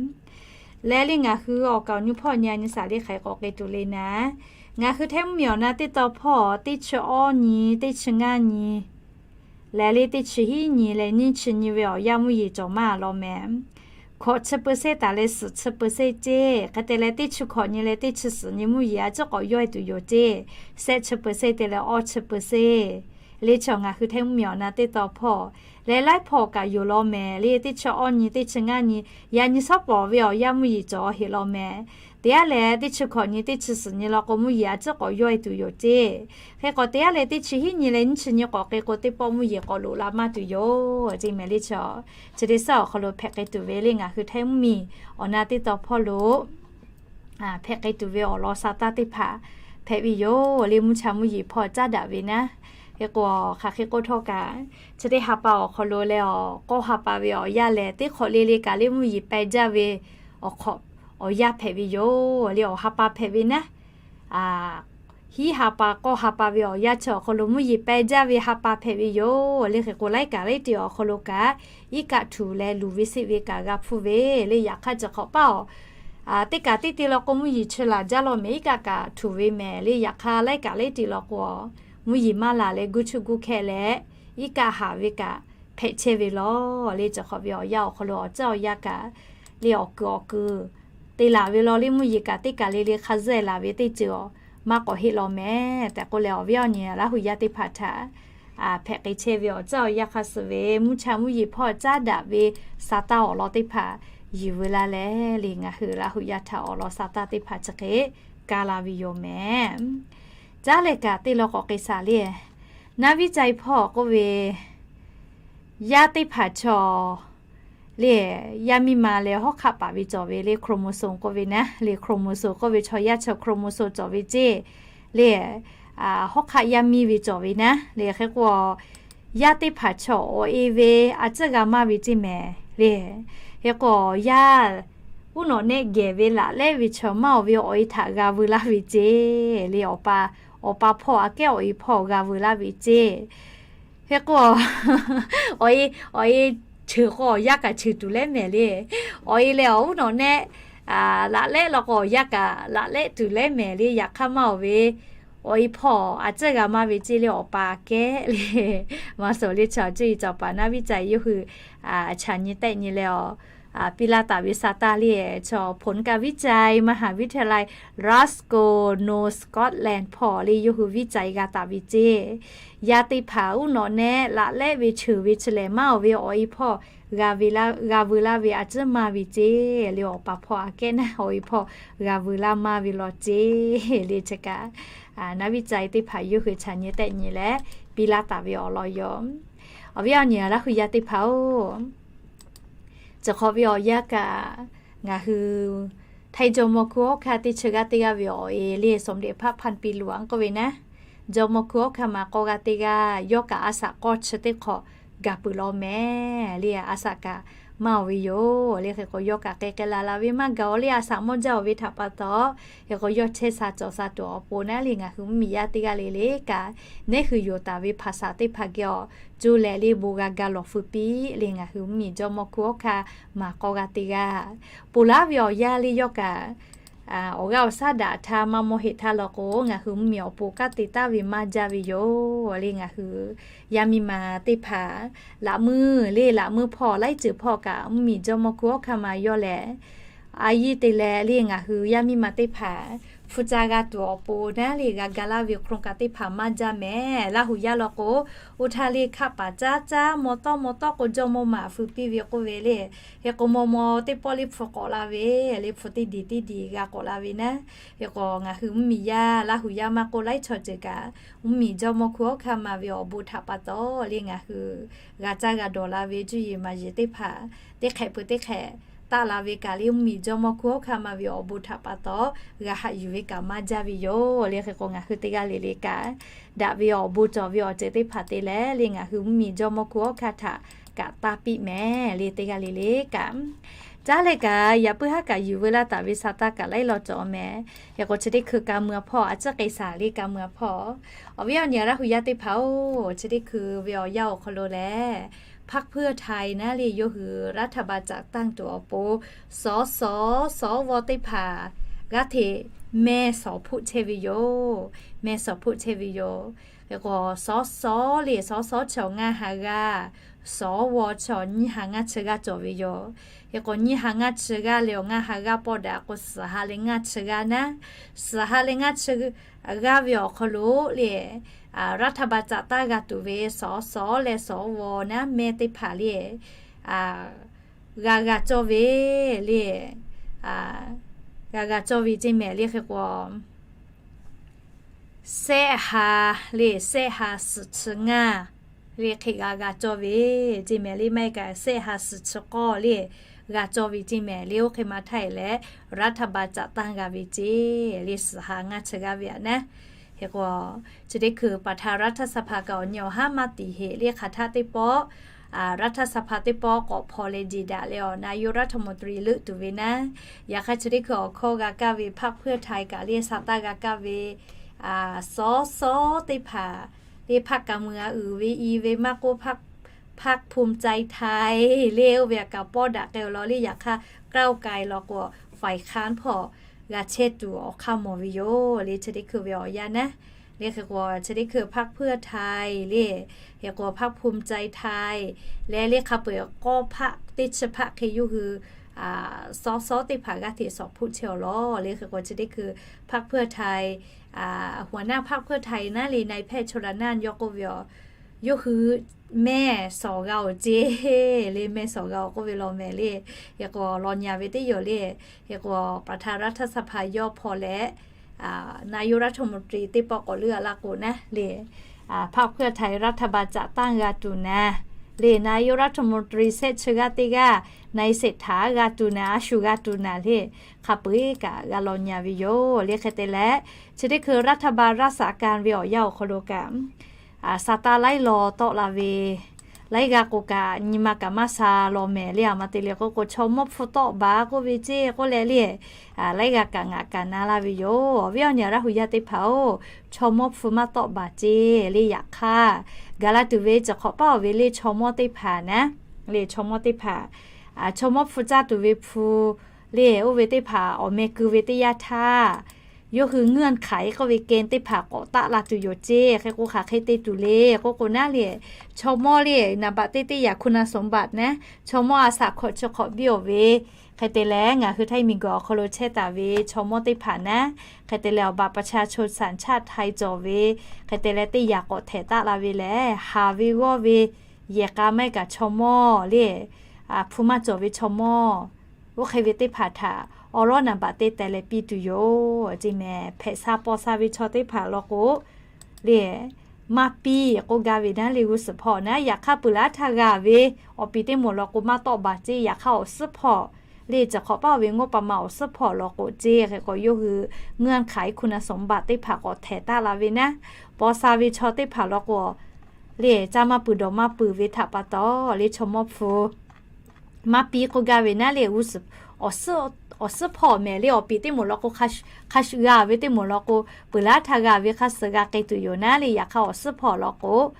Leh le ngaˬ hui awˬ kaˍ awˬ nu hpawˇ nyi a nyi shaˍ le hk'aˬ hk'e k'awꞈ k'ai tuˬ le naˍ, ngaˬ hui Htaiˇ mvuhˇmiˬ awˬ na teˇ tawn hpawˇ teˇ chi awˇ nyi, teˇ chi ngaˇ nyi, leh le teˇ chi hiˉ nyi leh nyiˇ chi nyi ve awˬ yanˇ mvuhˇ yeˬ cawˬ maˇ law mehˍ. Hkawꞈ chi เปอร์เซ็นต์ taˍ leh suhˍ chi เปอร์เซ็นต์ ceˇ. Hk'e te leh teˇ chi hkawꞈ nyi leh teˇ chi suhˍ nyi mvuhˇ yeˬ a ciˉ k'awꞈ yawˇ e tuˬ yoˬ ceˇ. Shehˆ chi เปอร์เซ็นต์ te leh awˇ chi เปอร์เซ็นต์ le. Chi ngaˬ hui Htaiˇ mvuhˇmiˬ awˬ na teˇ tawn hpawˇ leh laiˉ hpawˇ kaꞈ yoˬ law mehˍ le. Teˇ chi awˇ nyi, teˇ chi ngaˇ nyi, yaꞈ nyi shawˉ pawˍ ve awˬ yanˇ mvuhˇ yeˬ cawˬ heˆ law mehˍ. Teˇ yanˇ leh teˇ chi hkawꞈ nyi teˇ chi suhˍ nyi law k'o mvuhˇ yeˬ a ciˉ k'awꞈ yawˇ e tuˬ yoˬ ceˇ. Hk'e k'o teˇ yanˇ leh teˇ chi hiˉ nyi leh nyiˇ chi nyi k'awꞈ k'ai k'o teˇ pawˆ mvuhˇ yeˬ k'awꞈ loꞈ la maˇ tuˬ yoˬ ceˇ mehˍ le. Chi teˇ suhˉ awˬ hk'aw lo hpehꞈ k'ai tuˬ ve le ngaˬ hui Htaiˇ mvuhˇmiˬ awˬ na teˇ tawn hpawˇ lo hpehꞈ k'ai tuˬ ve awˬ lawn sa taˇ teˇ hpaˍ hpehꞈ ve yoˬ le. Mvuhˇ cha mvuhˇ yeˬ hpawˇ caˉ daꞈ ve naˉ. Hk'e k'o hk'aˬ hk'e k'oˆ htawˇ kaꞈ, chi teˇ ha pa awˬ hk'aw lo leh awˬ k'awˇ ha pa ve awˬ yanˇ lehˬ teˇ hk'awꞈ le le kaꞈ le mvuhˇ yeˬ peh jaˇ ve awˬ hk'awꞈ awˬ yanˇ hpehꞈ ve yoˬ le. Awˬ ha pa hpehꞈ ve naˉ, hiˉ ha pa k'awˇ ha pa ve awˬ yanˇ chi awˬ hk'aw lo mvuhˇ yeˬ peh jaˇ ve ha pa hpehꞈ ve yoˬ le. Hk'e k'o laiˉ kaꞈ laiˉ ti awˬ hk'aw lo kaꞈ iˉ kaˆ htuꞈ leh luˬ ve seˆ ve kaꞈ g'a hpuˇ ve le. Yaꞈ hk'aˇ chi hk'awꞈ paˇ awˬ teˇ kaꞈ teˇ ti law k'o mvuhˇ yeˬ chi laˬ jaˇ law mehˍ. Iˉ kaˆ kaꞈ htuꞈ ve mehˍ le. Yaꞈ hk'aˇ laiˉ kaꞈ laiˉ ti law k'o mvuhˇ yeˬ maˇ laˬ leh guˇ chuˇ guˇ hkehˇ leh iˉ kaˆ haꞈ ve kaꞈ hpehꞈ chehˇ ve law le. Chi hk'awꞈ ve awˬ yanˇ awˬ hk'aw lo awˬ ceuˬ awˬ yanˇ kaꞈ le awˬ kuiˬ awˬ kuiˬ te laˬ ve law le. Mvuhˇ yeˬ kaꞈ teˇ kaꞈ le le hk'a zuhˆ e laˬ ve teˇ ceuˬ awˬ maˇ k'awꞈ heˆ law mehˍ tehꞈ k'oˆ leh awˬ viˉ awˬ nyi Laˇ huˍ yaˇ teˇ hpaˍ htaꞈ hpehꞈ k'ai chehˇ ve awˬ ceuˬ awˬ yanˇ hk'a suh ve mvuhˇ cha mvuhˇ yeˬ hpawˇ caˉ daꞈ ve sa taˇ awˬ lawn teˇ hpaˍ yuˬ veu laˇ leh le ngaˬ hui Laˇ huˍ yaˇ htaꞈ awˬ lawn sa taˇ teˇ hpaˍ chi hk'e kaˇ la ve yoˬ mehˍ. Caˉ leh kaꞈ teˇ law k'awꞈ k'ai shaˍ le. Naˉ viˉ ca e hpawˇ k'oˆ ve yaˇ teˇ hpaˍ chaw le, yaˇ miˇ ma leh hawˉ hk'aˆ paˍ ve cawˬ ve le chromosome k'oˆ ve naˉ le. Chromosome k'oˆ ve chaw yaˇ chaw chromosome cawˬ ve ceˇ le. Hawˉ hk'aˆ yaˇ miˇ ve cawˬ ve naˉ le. Hk'e k'o yaˇ teˇ hpaˍ chaw awˬ e ve a ciˉ g'a maˇ ve ceˇ mehˍ le. Hk'e k'o yaˇ uˉ nawꞈ nehˆ gehˬ ve laꞈ lehˆ ve chaw maˇ awˬ ve awˬ e htaꞈ g'a veu laˇ ve ceˇ le. Awˬ pa, awˬ pa hpawˇ aꞈ kehˉ awˬ e hpawˇ g'a veu laˇ ve ceˇ. Hk'e k'o awˬ e, awˬ e cheuˬ k'o awˬ yanˇ kaꞈ cheuˬ tuˬ leh mehˍ le. Awˬ e leh awˬ uˉ nawꞈ nehˆ laꞈ lehˆ law k'o awˬ yanˇ kaꞈ laꞈ lehˆ tuˬ leh mehˍ le. Yaꞈ hk'aˇ maˇ awˬ ve awˬ e hpawˇ a ciˉ g'a maˇ ve ceˇ le. Awˬ pa kehˉ le maˇ suhˍ le. Chaw ciˇ cawˬ paˍ naˉ viˉ ca e yawˇ hui chaꞈ nyi tehˆ nyi leh awˬ piˇ laˇ taˍ ve sa taˇ le. Chaw ผลการวิจัย มหาวิทยาลัย Glasgow North Scotland hpawˇ le yawˇ hui viˉ ca e g'a taˍ ve ceˇ. Yaˇ teˇ hpaˍ uˉ nawꞈ nehˆ laꞈ lehˆ ve cheuˬ ve chi lehˬ maˇ awˬ ve awˬ e hpawˇ g'a veu laˇ ve a ciˉ maˇ ve ceˇ le. Awˬ pa hpawˇ aꞈ kehˉ naˉ awˬ e hpawˇ g'a veu laˇ maˇ ve law ceˇ le. Chi kaꞈ naˉ viˉ ca e teˇ hpaˍ yawˇ hui chaꞈ nyi tehˆ nyi leh piˇ laˇ taˍ ve awˬ lawn yoˬ. Awˬ viˉ awˬ nyi Laˇ huˍ yaˇ teˇ hpaˍ-oˬ, chi hk'awꞈ ve awˬ yanˇ kaꞈ Ngaˬ hui Htaiˇ jawˇmawˇ hkuˇ hawˉ hkanˇ teˇ chi g'aˇ teˇ g'aˇ ve awˬ e le สมเด็จพระพันปีหลวง k'oˆ ve naˉ, jawˇmawˇ hkuˇ hawˉ hkanˇ ma k'awˇ g'aˇ teˇ g'aˇ yawˇ kaꞈ a shaꞈ k'awˇ chi teˇ hk'awꞈ gaˬ peuˬ law mehˍ le. A shaꞈ kaꞈ maˇ oˬ ve yoˬ le. Hk'e k'o yawˇ kaꞈ k'ai k'ai laˬ laˬ ve maˇ gaˬ-oˬ le. A shaꞈ mawˇ jaˇ-oˬ ve htaꞈ pa taw, hk'e k'o yawˇ chehˇ sha cawˬ sha tuˬ awˬ pon naˉ le, ngaˬ hui mvuhˇmiˬ yaˇ teˇ g'aˇ le le kaꞈ, neˉ hui yonˍ taˍ ve hpaˍ shaˍ teˇ hpaˍ geh awˬ co leh le bon g'a ga lawˬ feu piˇ le. Ngaˬ hui mvuhˇmiˬ jawˇmawˇ hkuˇ hawˉ hkanˇ ma k'awˇ g'aˇ teˇ g'aˇ ponˬ laˉ ve awˬ yanˇ le yawˇ kaꞈ awˬ g'aˇ awˬ shaˉ daꞈ htaˇ maˇ mawˇ heˆ htaˇ law k'o, ngaˬ hui mvuhˇmiˬ awˬ pon kanˉ te taˍ ve maˇ jaˇ ve yoˬ le. Ngaˬ hui yaˇ miˇ ma teˇ hpaˍ laꞈ meuˇ le, laꞈ meuˇ hpawˇ laiˉ ceuˬ hpawˇ kaꞈ mvuhˇmiˬ jawˇmawˇ hkuˇ hawˉ hkanˇ ma yawˇ lehˬ, a yiˇ te leh le ngaˬ hui yaˇ miˇ ma teˇ hpaˍ hpu ca g'a tuˬ awˬ pon naˉ le g'a ga laˇ ve โครงการ teˇ hpaˍ maˇ jaˇ mehˍ. Laˇ huˍ yaˇ law k'o, oˇ htaˇ le hkaˆ paˍ caˉ caˉ maw tawˆ maw tawˆ k'o jawˇmawˇ maˍ feu piˇ ve k'oˆ ve le. Hk'e k'o maw maw teˇ pawˆ le hpu k'awꞈ la ve le, hpu teˇ diˬ teˇ diˬ g'a k'awꞈ la ve naˉ. Hk'e k'o ngaˬ hui mvuhˇmiˬ yaˇ, Laˇ huˍ yaˇ maˇ k'oˆ laiˉ chaw ceuˬ kaꞈ, mvuhˇmiˬ jawˇmawˇ hkuˇ hawˉ hkanˇ ma ve awˬ bon htaꞈ pa taw le ngaˬ hui g'a caˇ g'a dawˬ la ve cuˇ yiˍ maˍ yiˍ teˇ hpaˍ teˇ hk'ehꞈ peuˬ teˇ hk'ehꞈ taˆ la ve kaꞈ le, mvuhˇmiˬ jawˇmawˇ hkuˇ hawˉ hkanˇ ma ve awˬ bon htaꞈ pa taw g'a haꞈ yuˬ ve kaꞈ maˇ jaˇ ve yoˬ le. Hk'e k'o ngaˬ hui teˇ g'aˇ le le kaꞈ, daꞈ ve awˬ bon cawˬ ve awˬ ceuˬ teˇ hpaˍ te leh le ngaˬ hui mvuhˇmiˬ jawˇmawˇ hkuˇ hawˉ hkanˇ htaꞈ kaꞈ taˇ piˇ mehˍ le. Teˇ g'aˇ le le kaꞈ, caˉ leh kaꞈ yaꞈ puiˉ haˉ kaꞈ yuˬ veu laˇ taˍ ve sa taˇ kaꞈ laiˉ law cawˬ mehˍ. Hk'e k'o chi teˇ hkui ka mui a hpawˇ a ciˉ k'ai shaˍ le ka mui a hpawˇ. Awˬ viˉ awˬ nyi Laˇ huˍ yaˇ teˇ hpaˍ-oˬ, chi teˇ hkui ve awˬ yanˇ awˬ hk'aw lo lehˬ, พรรคเพื่อไทย naˉ le yawˇ hui รัฐบาลจัดตั้ง tuˬ awˬ pon สส สว teˇ hpaˍ g'aˇ hteꞈ meh shawˍ hpuˆ chehˇ ve yoˬ. Meh shawˍ hpuˆ chehˇ ve yoˬ. Hk'e k'o สส le สส chaw ngaˇ ha g'aˇ, สว chaw nyiˇ ha ngaˇ chi g'aˇ cawˬ ve yoˬ. Hk'e k'o nyiˇ ha ngaˇ chi g'aˇ le awˬ ngaˇ ha g'aˇ pawˆ daꞈ k'o suhˍ ha leh ngaˇ chi g'aˇ naˉ, suhˍ ha leh ngaˇ chi g'aˇ ve awˬ hk'aw lo le รัฐบาลจัดตั้ง g'a tuˬ ve สส leh สว naˉ meh teˇ hpaˍ le g'a g'a cawˇ ve le, g'a g'a cawˇ ve ceˇ mehˍ le. Hk'e k'o sehˆ ha le, sehˆ ha suhˍ chi ngaˇ le hk'e g'a g'a cawˇ ve ceˇ mehˍ le. Maˇ heˆ kaꞈ sehˆ ha suhˍ chi k'awˇ le g'a cawˇ ve ceˇ mehˍ le. Oˇ hk'e ma htaˇ e leh รัฐบาลจัดตั้ง g'a ve ceˇ le, suhˍ ha ngaˇ chi g'aˇ ve aꞈ naˉ. Hk'e k'o chi teˇ hkui ประธานรัฐสภา kaꞈ awˬ nyi awˬ haˉ maˇ tiˍ heˆ le. Hk'aˬ htaˇ teˇ pawˆ รัฐสภา teˇ pawˆ k'awꞈ hpaw leh jeˬ daꞈ leh awˬ นายกรัฐมนตรี leuˆ tuˬ ve naˉ. Yaꞈ hk'aˇ chi teˇ hkui awˬ hkawˇ g'a kaˇ ve พรรคเพื่อไทย kaꞈ le sa taˇ g'a kaˇ ve สส teˇ hpaˍ le พรรคการเมือง uiˍ ve i ve maˇ k'oˆ พรรคภูมิใจไทย le oˇ ve aꞈ kaꞈ pawˆ daꞈ k'ai awˬ lawn le. Yaꞈ hk'aˇ ก้าวไกล law k'o ฝ่ายค้าน hpawˇ g'a chehˇ tuˬ awˬ hk'aˇ mawˬ ve yoˬ le. Chi teˇ hkui ve awˬ yanˇ naˉ le. Hk'e k'o chi teˇ hkui พรรคเพื่อไทย le, hk'e k'o พรรคภูมิใจไทย leh le hk'a peu-eˬ k'awˇ hpaˆ teˇ chi hpaˆ hk'e yawˇ hui สส teˇ hpaˍ g'aˇ hteꞈ shawˍ hpuˆ chehˇ awˬ lawn le. Hk'e k'o chi teˇ hkui พรรคเพื่อไทย หัวหน้าพรรคเพื่อไทย naˉ le นายแพทย์ชลนาน yawˇ k'oˆ ve aˬ, yawˇ hui meh shawˍ g'a awˬ ceˇ le, meh shawˍ g'a awˬ k'oˆ ve law mehˍ le. Hk'e k'o law nyi ve teˇ yoˬ le. Hk'e k'o ประธานรัฐสภา yawˇ hpaw leh นายกรัฐมนตรี teˇ pawˆ k'awꞈ leuˆ a laˇ k'o naˉ le, พรรคเพื่อไทย รัฐบาลจัดตั้ง g'a tuˬ naˍ le, นายกรัฐมนตรี shehˆ chi g'aˇ teˇ g'aˇ นายเศรษฐา g'a tuˬ naˍ, a shu g'a tuˬ naˍ le, hk'a peu-eˬ kaꞈ g'a law nyi ve yoˬ le. Hk'e te leh chi teˇ hkui รัฐบาลรักษาการ ve awˬ yanˇ awˬ hk'aw lo kaꞈ sa taˇ laiˉ law tawˆ la ve, laiˉ g'aˇ k'o kaꞈ nyi ma kaꞈ maˇ sha law mehˍ le. Aˬ ma te le k'oˆ k'o chaw mawˇ hpu tawˆ baˬ k'oˆ ve ceˇ k'oˆ leh le, laiˉ g'aˇ kaꞈ ngaˬ kaꞈ na laˇ ve yoˬ. Awˬ viˉ awˬ nyi Laˇ huˍ yaˇ teˇ hpaˍ-oˬ, chaw mawˇ hpu maˇ tawˆ baˬ ceˇ le. Yaꞈ hk'aˇ gaˬ la tuˬ ve chi hk'awꞈ paˉ awˬ ve le chaw mawˇ teˇ hpaˍ naˉ le, chaw mawˇ teˇ hpaˍ, chaw mawˇ hpu caˇ tuˬ ve hpu le, oˇ ve teˇ hpaˍ awˬ meh keu ve teˇ yanˇ htaˇ, yawˇ hui เงื่อนไข k'oˆ ve เกณฑ์ teˇ hpaˍ k'awꞈ taˆ la tuˬ yoˬ ceˇ. Hk'e k'o hk'aˬ hk'e te tuˬ le k'oˆ k'o naˉ le, chaw mawˇ le naˍ baꞈ teˇ teˇ yaꞈ คุณสมบัติ naˉ, chaw mawˇ a shaꞈ hkawꞈ chi hk'awꞈ biˇ awˬ ve, hk'e te leh ngaˬ hui htaiˇ miˬguiˬ awˬ hk'aw lo chehˇ taˍ ve chaw mawˇ teˇ hpaˍ naˉ, hk'e te leh awˬ baꞈ ประชาชนสัญชาติไทย cawˬ ve, hk'e te leh teˇ yaꞈ k'awꞈ htehꞈ taˆ la ve lehˬ, haˍ ve g'awˇ ve yehˬ k'a maˇ heˆ kaꞈ chaw mawˇ le, hpu maˇ cawˬ ve chaw mawˇ, oˇ hk'e ve teˇ hpaˍ htaꞈ awˬ lawˉ naˍ baꞈ teˇ teh leh piˇ tuˬ yoˬ ceˇ mehˍ. Hpehꞈ sha paw sha ve chaw teˇ hpaˍ law k'o le, maˇ piˇ k'oˆ gaˇ ve naˉ le, g'uˇ suhˍ hpawˇ naˉ. Yaꞈ hk'aˇ peuˬ laˇ htaˇ g'a ve awˬ piˍ teˇ moˍ law k'o maˇ tawˆ baˬ ceˇ. Yaꞈ hk'aˇ awˬ suhˉ hpawˇ le, chi hk'awꞈ paˇ ve งบประมาณ awˬ suhˉ hpawˇ law k'o ceˇ. Hk'e k'o yawˇ hui เงื่อนไข คุณสมบัติ teˇ hpaˍ k'awꞈ htehˍ taˆ la ve naˉ, paw sha ve chaw teˇ hpaˍ law k'o, le, caˇ maˇ peuˬ dawˬ maˇ peuˬ ve htaꞈ pa taw le, chaw mawˇ hpu maˇ piˇ k'oˆ gaˇ ve naˉ le, awˬ suhˉ hpawˇ mehˍ le, awˬ piˍ teˇ moˍ law k'o, hk'a shuˍ g'a ve teˇ moˍ law k'o, peuˬ laˉ htaˇ g'a ve hk'a suh g'a k'ai tuˬ yoˬ naˉ le. Yaꞈ hk'aˇ awˬ suhˉ hpawˇ law k'o,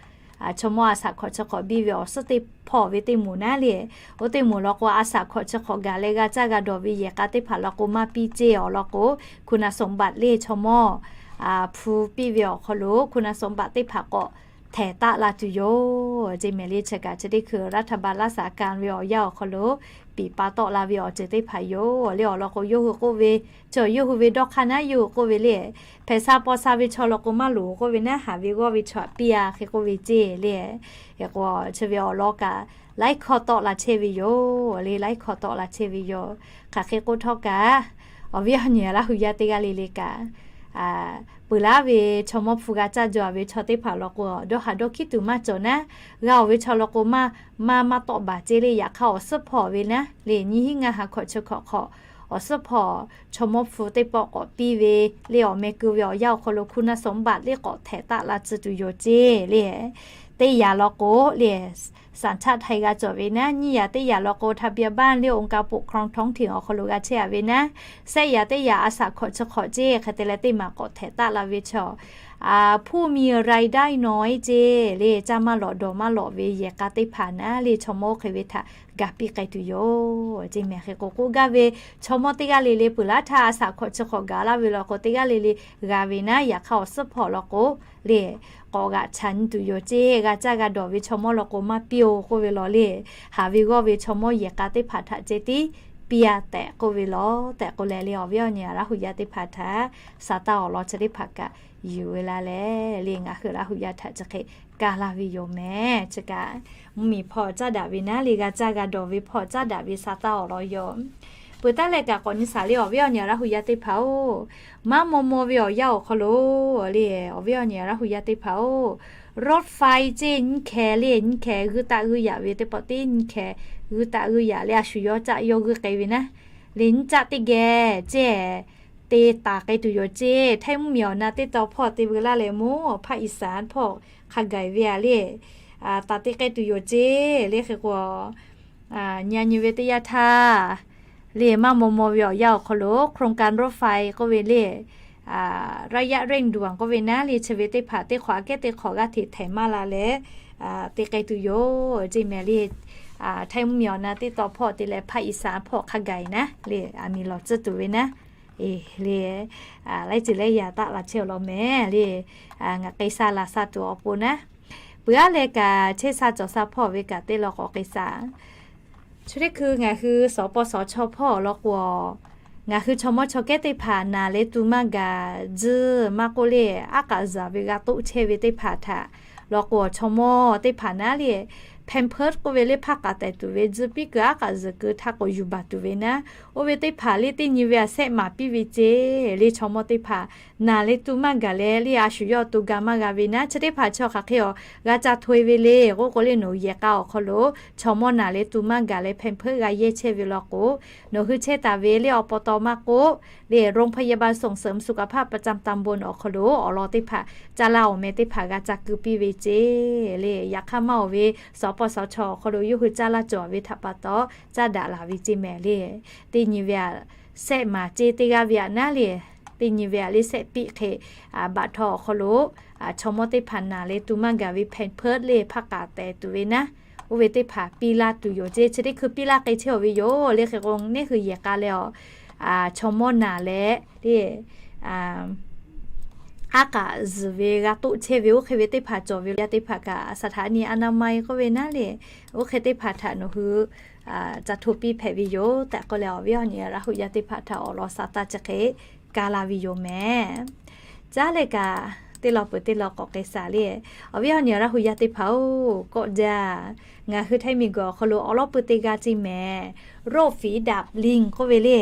chaw mawˇ a shaꞈ hkawꞈ chi hk'awꞈ biˇ ve awˬ suhˉ teˇ hpawˇ ve teˇ moˍ naˉ le, oˇ teˇ moˍ law k'o, a shaꞈ hkawꞈ chi hk'awꞈ gaˬ leh g'a caˇ g'a dawˬ ve yehˬ k'a teˇ hpaˍ law k'o maˇ piˇ ceˇ. Awˬ lawn k'o, คุณสมบัติ le, chaw mawˇ hpu piˇ ve awˬ hk'aw lo คุณสมบัติ teˇ hpaˍ k'awꞈ htehˍ taˆ la tuˬ yoˬ ceˇ mehˍ le. Chi kaꞈ chi teˇ hkui รัฐบาล laˇ saˍ ka ve awˬ yanˇ awˬ hk'aw lo piˍ pa tawˆ la ve awˬ ceuˬ teˇ hpaˍ yoˬ le. Awˬ lawn k'o, yawˇ hui k'oˆ ve, chi yawˇ hui ve dawˇ hk'aˇ naˉ yawˇ hui k'oˆ ve le, hpehꞈ sha paw sha ve chaw law k'o maˇ loˍ k'oˆ ve naˉ, haˍ ve g'awˇ ve chaw htaꞈ piˇ a hk'e k'oˆ ve ceˇ le. Hk'e k'o chi ve awˬ lawn kaꞈ laiˉ hkawˇ tawˆ la chehˇ ve yoˬ le, laiˉ hkawˇ tawˆ la chehˇ ve yoˬ. Hk'aˬ hk'e k'o htawˇ kaꞈ, awˬ viˉ awˬ nyi Laˇ hu yaˇ teˇ g'aˇ le le kaꞈ, peuˬ laˉ ve chaw mawˇ hpu g'a caˇ jaw ve chaw teˇ hpaˍ law k'o, dawˇ haˍ dawˇ hkiˉ tuˬ maˇ cawˬ naˉ, g'a oˬ ve chaw law k'o maˇ maˇ maˇ tawˆ baˬ ceˇ le. Yaꞈ hk'aˇ awˬ suhˉ hpawˇ ve naˉ le, nyiˇ hinˉ ngaˇ ha hkawꞈ chi hkawꞈ hk'awꞈ, awˬ suhˉ hpawˇ chaw mawˇ hpu teˇ pawˆ k'awꞈ piˇ ve le, awˬ meh keu ve awˬ yanˇ awˬ hk'aw lo คุณสมบัติ le k'awꞈ htehˍ taˆ la tcuh tuˬ yoˬ ceˇ le. Teˇ yanˇ law k'o le, สัญชาติไทย g'a cawˬ ve naˉ, nyiˇ yanˇ teˇ yanˇ law k'o ทะเบียนบ้าน le, องค์การปกครองท้องถิ่น awˬ hk'aw lo g'a chehˇ a ve naˉ, shehˆ yanˇ teˇ yanˇ a shaꞈ hkawꞈ chi hk'awꞈ ceˇ. Hk'e te leh teˇ maˬ k'awꞈ htehˍ taˆ la ve chaw, ผู้มีรายได้น้อย ceˇ le, caˇ maˇ lawꞈ dawˬ maˇ lawꞈ ve yehˬ k'a teˇ hpaˍ naˉ le, chaw mawˇ oˇ hk'e ve htaꞈ ga piˇ k'ai tuˬ yoˬ ceˇ mehˍ. Hk'e k'o k'oˆ gaˇ ve, chaw mawˇ teˇ g'aˇ le le peuˬ laˉ htaˇ a shaꞈ hkawꞈ chi hk'awꞈ gaˬ laˇ ve law k'o, teˇ g'aˇ le le g'a ve naˉ, yaꞈ hk'aˇ awˬ suhˉ hpawˇ law k'o le, k'awꞈ g'aꞈ chaꞈ nyi tuˬ yoˬ ceˇ. G'a caˇ g'a dawˬ ve chaw mawˇ law k'o maˇ piˇ oˬ k'oˆ ve law le, haˍ ve g'awˇ ve chaw mawˇ yehˬ k'a teˇ hpaˍ htaꞈ ceh tiˉ piˇ a tehꞈ k'oˆ ve law tehꞈ k'oˆ leh le, awˬ viˉ awˬ nyi Laˇ hu yaˇ teˇ hpaˍ htaꞈ sa taˇ awˬ lawn chi teˇ hpaˍ kaꞈ yuˬ ve la leh le, ngaˬ hui Laˇ hu yaˇ htaꞈ chi hk'e ka laˇ ve yoˬ mehˍ. Chi kaꞈ mvuhˇmiˬ hpawˇ caˉ daꞈ ve naˉ le, g'a caˇ g'a dawˬ ve hpawˇ caˉ daꞈ ve sa taˇ awˬ lawn yoˬ. Peuˬ taˉ leh kaꞈ k'awꞈ nyi shaˍ le, awˬ viˉ awˬ nyi Laˇ hu yaˇ teˇ hpaˍ-oˬ, maˇ maw maw ve awˬ yanˇ awˬ hk'aw lo le, awˬ viˉ awˬ nyi Laˇ hu yaˇ teˇ hpaˍ-oˬ, รถไฟ ceˇ nyiˇ hkeh le, nyiˇ hkeh g'uiˇ taˆ g'uiˇ yaꞈ ve teˇ pawˆ tiˉ nyiˇ hkeh g'uiˇ taˆ g'uiˇ yaꞈ leh a shu yawˇ caˆ yawˇ g'uiˇ k'ai ve naˉ le, nyiˇ caˆ teˇ geh ceˇ te taˍ k'ai tuˬ yoˬ ceˇ. Htaiˇ mvuhˇmiˬ awˬ na teˇ taw hpawˇ te veu laˇ leh mawˇ ภาคอีสาน hpawˇ hk'a gaˬ ve a le, taˍ te k'ai tuˬ yoˬ ceˇ le. Hk'e k'o, nyi a nyi ve teˇ yanˇ htaˇ le, maˇ maw maw ve awˬ yanˇ awˬ hk'aw lo โครงการรถไฟ k'oˆ ve le, ระยะเร่งด่วน k'oˆ ve naˉ le, chi ve teˇ hpaˍ teˇ hk'awꞈ aꞈ kehˉ teˇ hk'awꞈ g'aˇ hteꞈ htehˍ maˇ la leh te k'ai tuˬ yoˬ ceˇ mehˍ le. Htaiˇ mvuhˇmiˬ awˬ na teˇ taw hpawˇ te leh ภาคอีสาน hpawˇ hk'a gaˬ naˉ le, aˬ miˍ lawˬ tcuhˇ tuˬ ve naˉ le, laiˉ ceuˬ laiˉ yaꞈ taˆ la chehˇ awˬ lawn mehˍ le. Ngaˬ k'ai sha laˬ sha tuˬ awˬ pon naˉ, peuˬ aˉ leh kaꞈ chehˇ sha cawˬ sha hpawˇ ve kaꞈ teˇ law k'awꞈ k'ai sha. Chi teˇ hkui ngaˬ hui สปสช. hpawˇ awˬ lawn k'o, ngaˬ hui chaw mawˇ chaw kehˉ teˇ hpaˍ naˬ leh tu maˇ gaˬ, tzuhˇ maˇ k'oˆ le, aˉ k'aꞈ zuhˬ ve g'a toˆ chehˇ ve teˇ hpaˍ htaꞈ law k'o, chaw mawˇ teˇ hpaˍ naˉ le, Pampers k'oˆ ve le, hpaˇ k'aꞈ tehˬ tuˬ ve tzuhˇ piˇ kuiˬ aˉ k'aꞈ zuhˬ kuiˬ htaˇ k'awꞈ yuˬ baˬ tuˬ ve naˉ, oˇ ve teˇ hpaˍ le teˇ nyi ve aꞈ shehˆ maˍ piˇ ve ceˇ le. Chaw mawˇ teˇ hpaˍ naˬ leh tu maˇ gaˬ leh le, a shu yawˇ to ga maˇ g'a ve naˉ, chi teˇ hpaˍ chaw hk'aˬ hk'e awˬ g'a ca hto e ve le k'oˆ k'o le, nawˬ hui yehˬ k'a awˬ hk'aw lo chaw mawˇ naˬ leh tu maˇ gaˬ leh แพมเพิร์ส g'a yehˇ chehˇ ve law k'o, nawˬ hui chehˇ taˍ ve le awˬ pa taw maˇ k'oˆ le, โรงพยาบาลส่งเสริมสุขภาพประจำตำบล awˬ hk'aw lo awˬ lawn teˇ hpaˍ caˇ laˇ awˬ meh teˇ hpaˍ g'a ca keu piˇ ve ceˇ le. Yaꞈ hk'aˇ maˇ oˬ ve สปสช. awˬ hk'aw lo yawˇ hui caˇ laˇ cawˬ ve htaꞈ pa taw caˇ daꞈ laˬ ve ceˇ mehˍ le. Teˇ nyi ve aꞈ shehˆ maˍ ceˇ, teˇ g'aˇ ve aꞈ naˉ le, teˇ nyi ve aꞈ le shehˆ piˆ hk'e baꞈ htaw awˬ hk'aw lo chaw mawˇ teˇ hpaˍ naˬ leh tu maˇ gaˬ ve แพมเพิร์ส le, hpaˇ k'aꞈ tehˬ tuˬ ve naˉ, oˇ ve teˇ hpaˍ piˇ laˇ tuˬ yoˬ ceˇ. Chi teˇ hkui piˇ laˇ k'ai chehˇ awˬ ve yoˬ le. Hk'e k'o, neˇ hui yehˬ k'a leh a, chaw mawˇ naˬ leh le, aˉ k'aꞈ zuhˬ ve g'a toˆ chehˇ ve oˇ hk'e ve teˇ hpaˍ cawˬ ve yaˇ teˇ hpaˍ kaꞈ สถานีอนามัย k'oˆ ve naˉ le, oˇ hk'e teˇ hpaˍ htaꞈ nawˬ hui ca hto piˇ hpehꞈ ve yoˬ tehꞈ k'oˆ leh, awˬ viˉ awˬ nyi Laˇ hu yaˇ teˇ hpaˍ htaꞈ awˬ lawn sha taˇ chi hk'e ka laˇ ve yoˬ mehˍ. Caˇ leh kaꞈ teˇ law peuˬ teˇ law k'awꞈ k'ai sha le. Awˬ viˉ awˬ nyi Laˇ hu yaˇ teˇ hpaˍ-oˬ, kawˆ jaˇ. Ngaˬ hui Htaiˇ miˬguiˬ awˬ hk'aw lo awˉ lawˉ pui teˇ g'aˇ ceˇ mehˍ, โรคฝีดาดลิง k'oˆ ve le,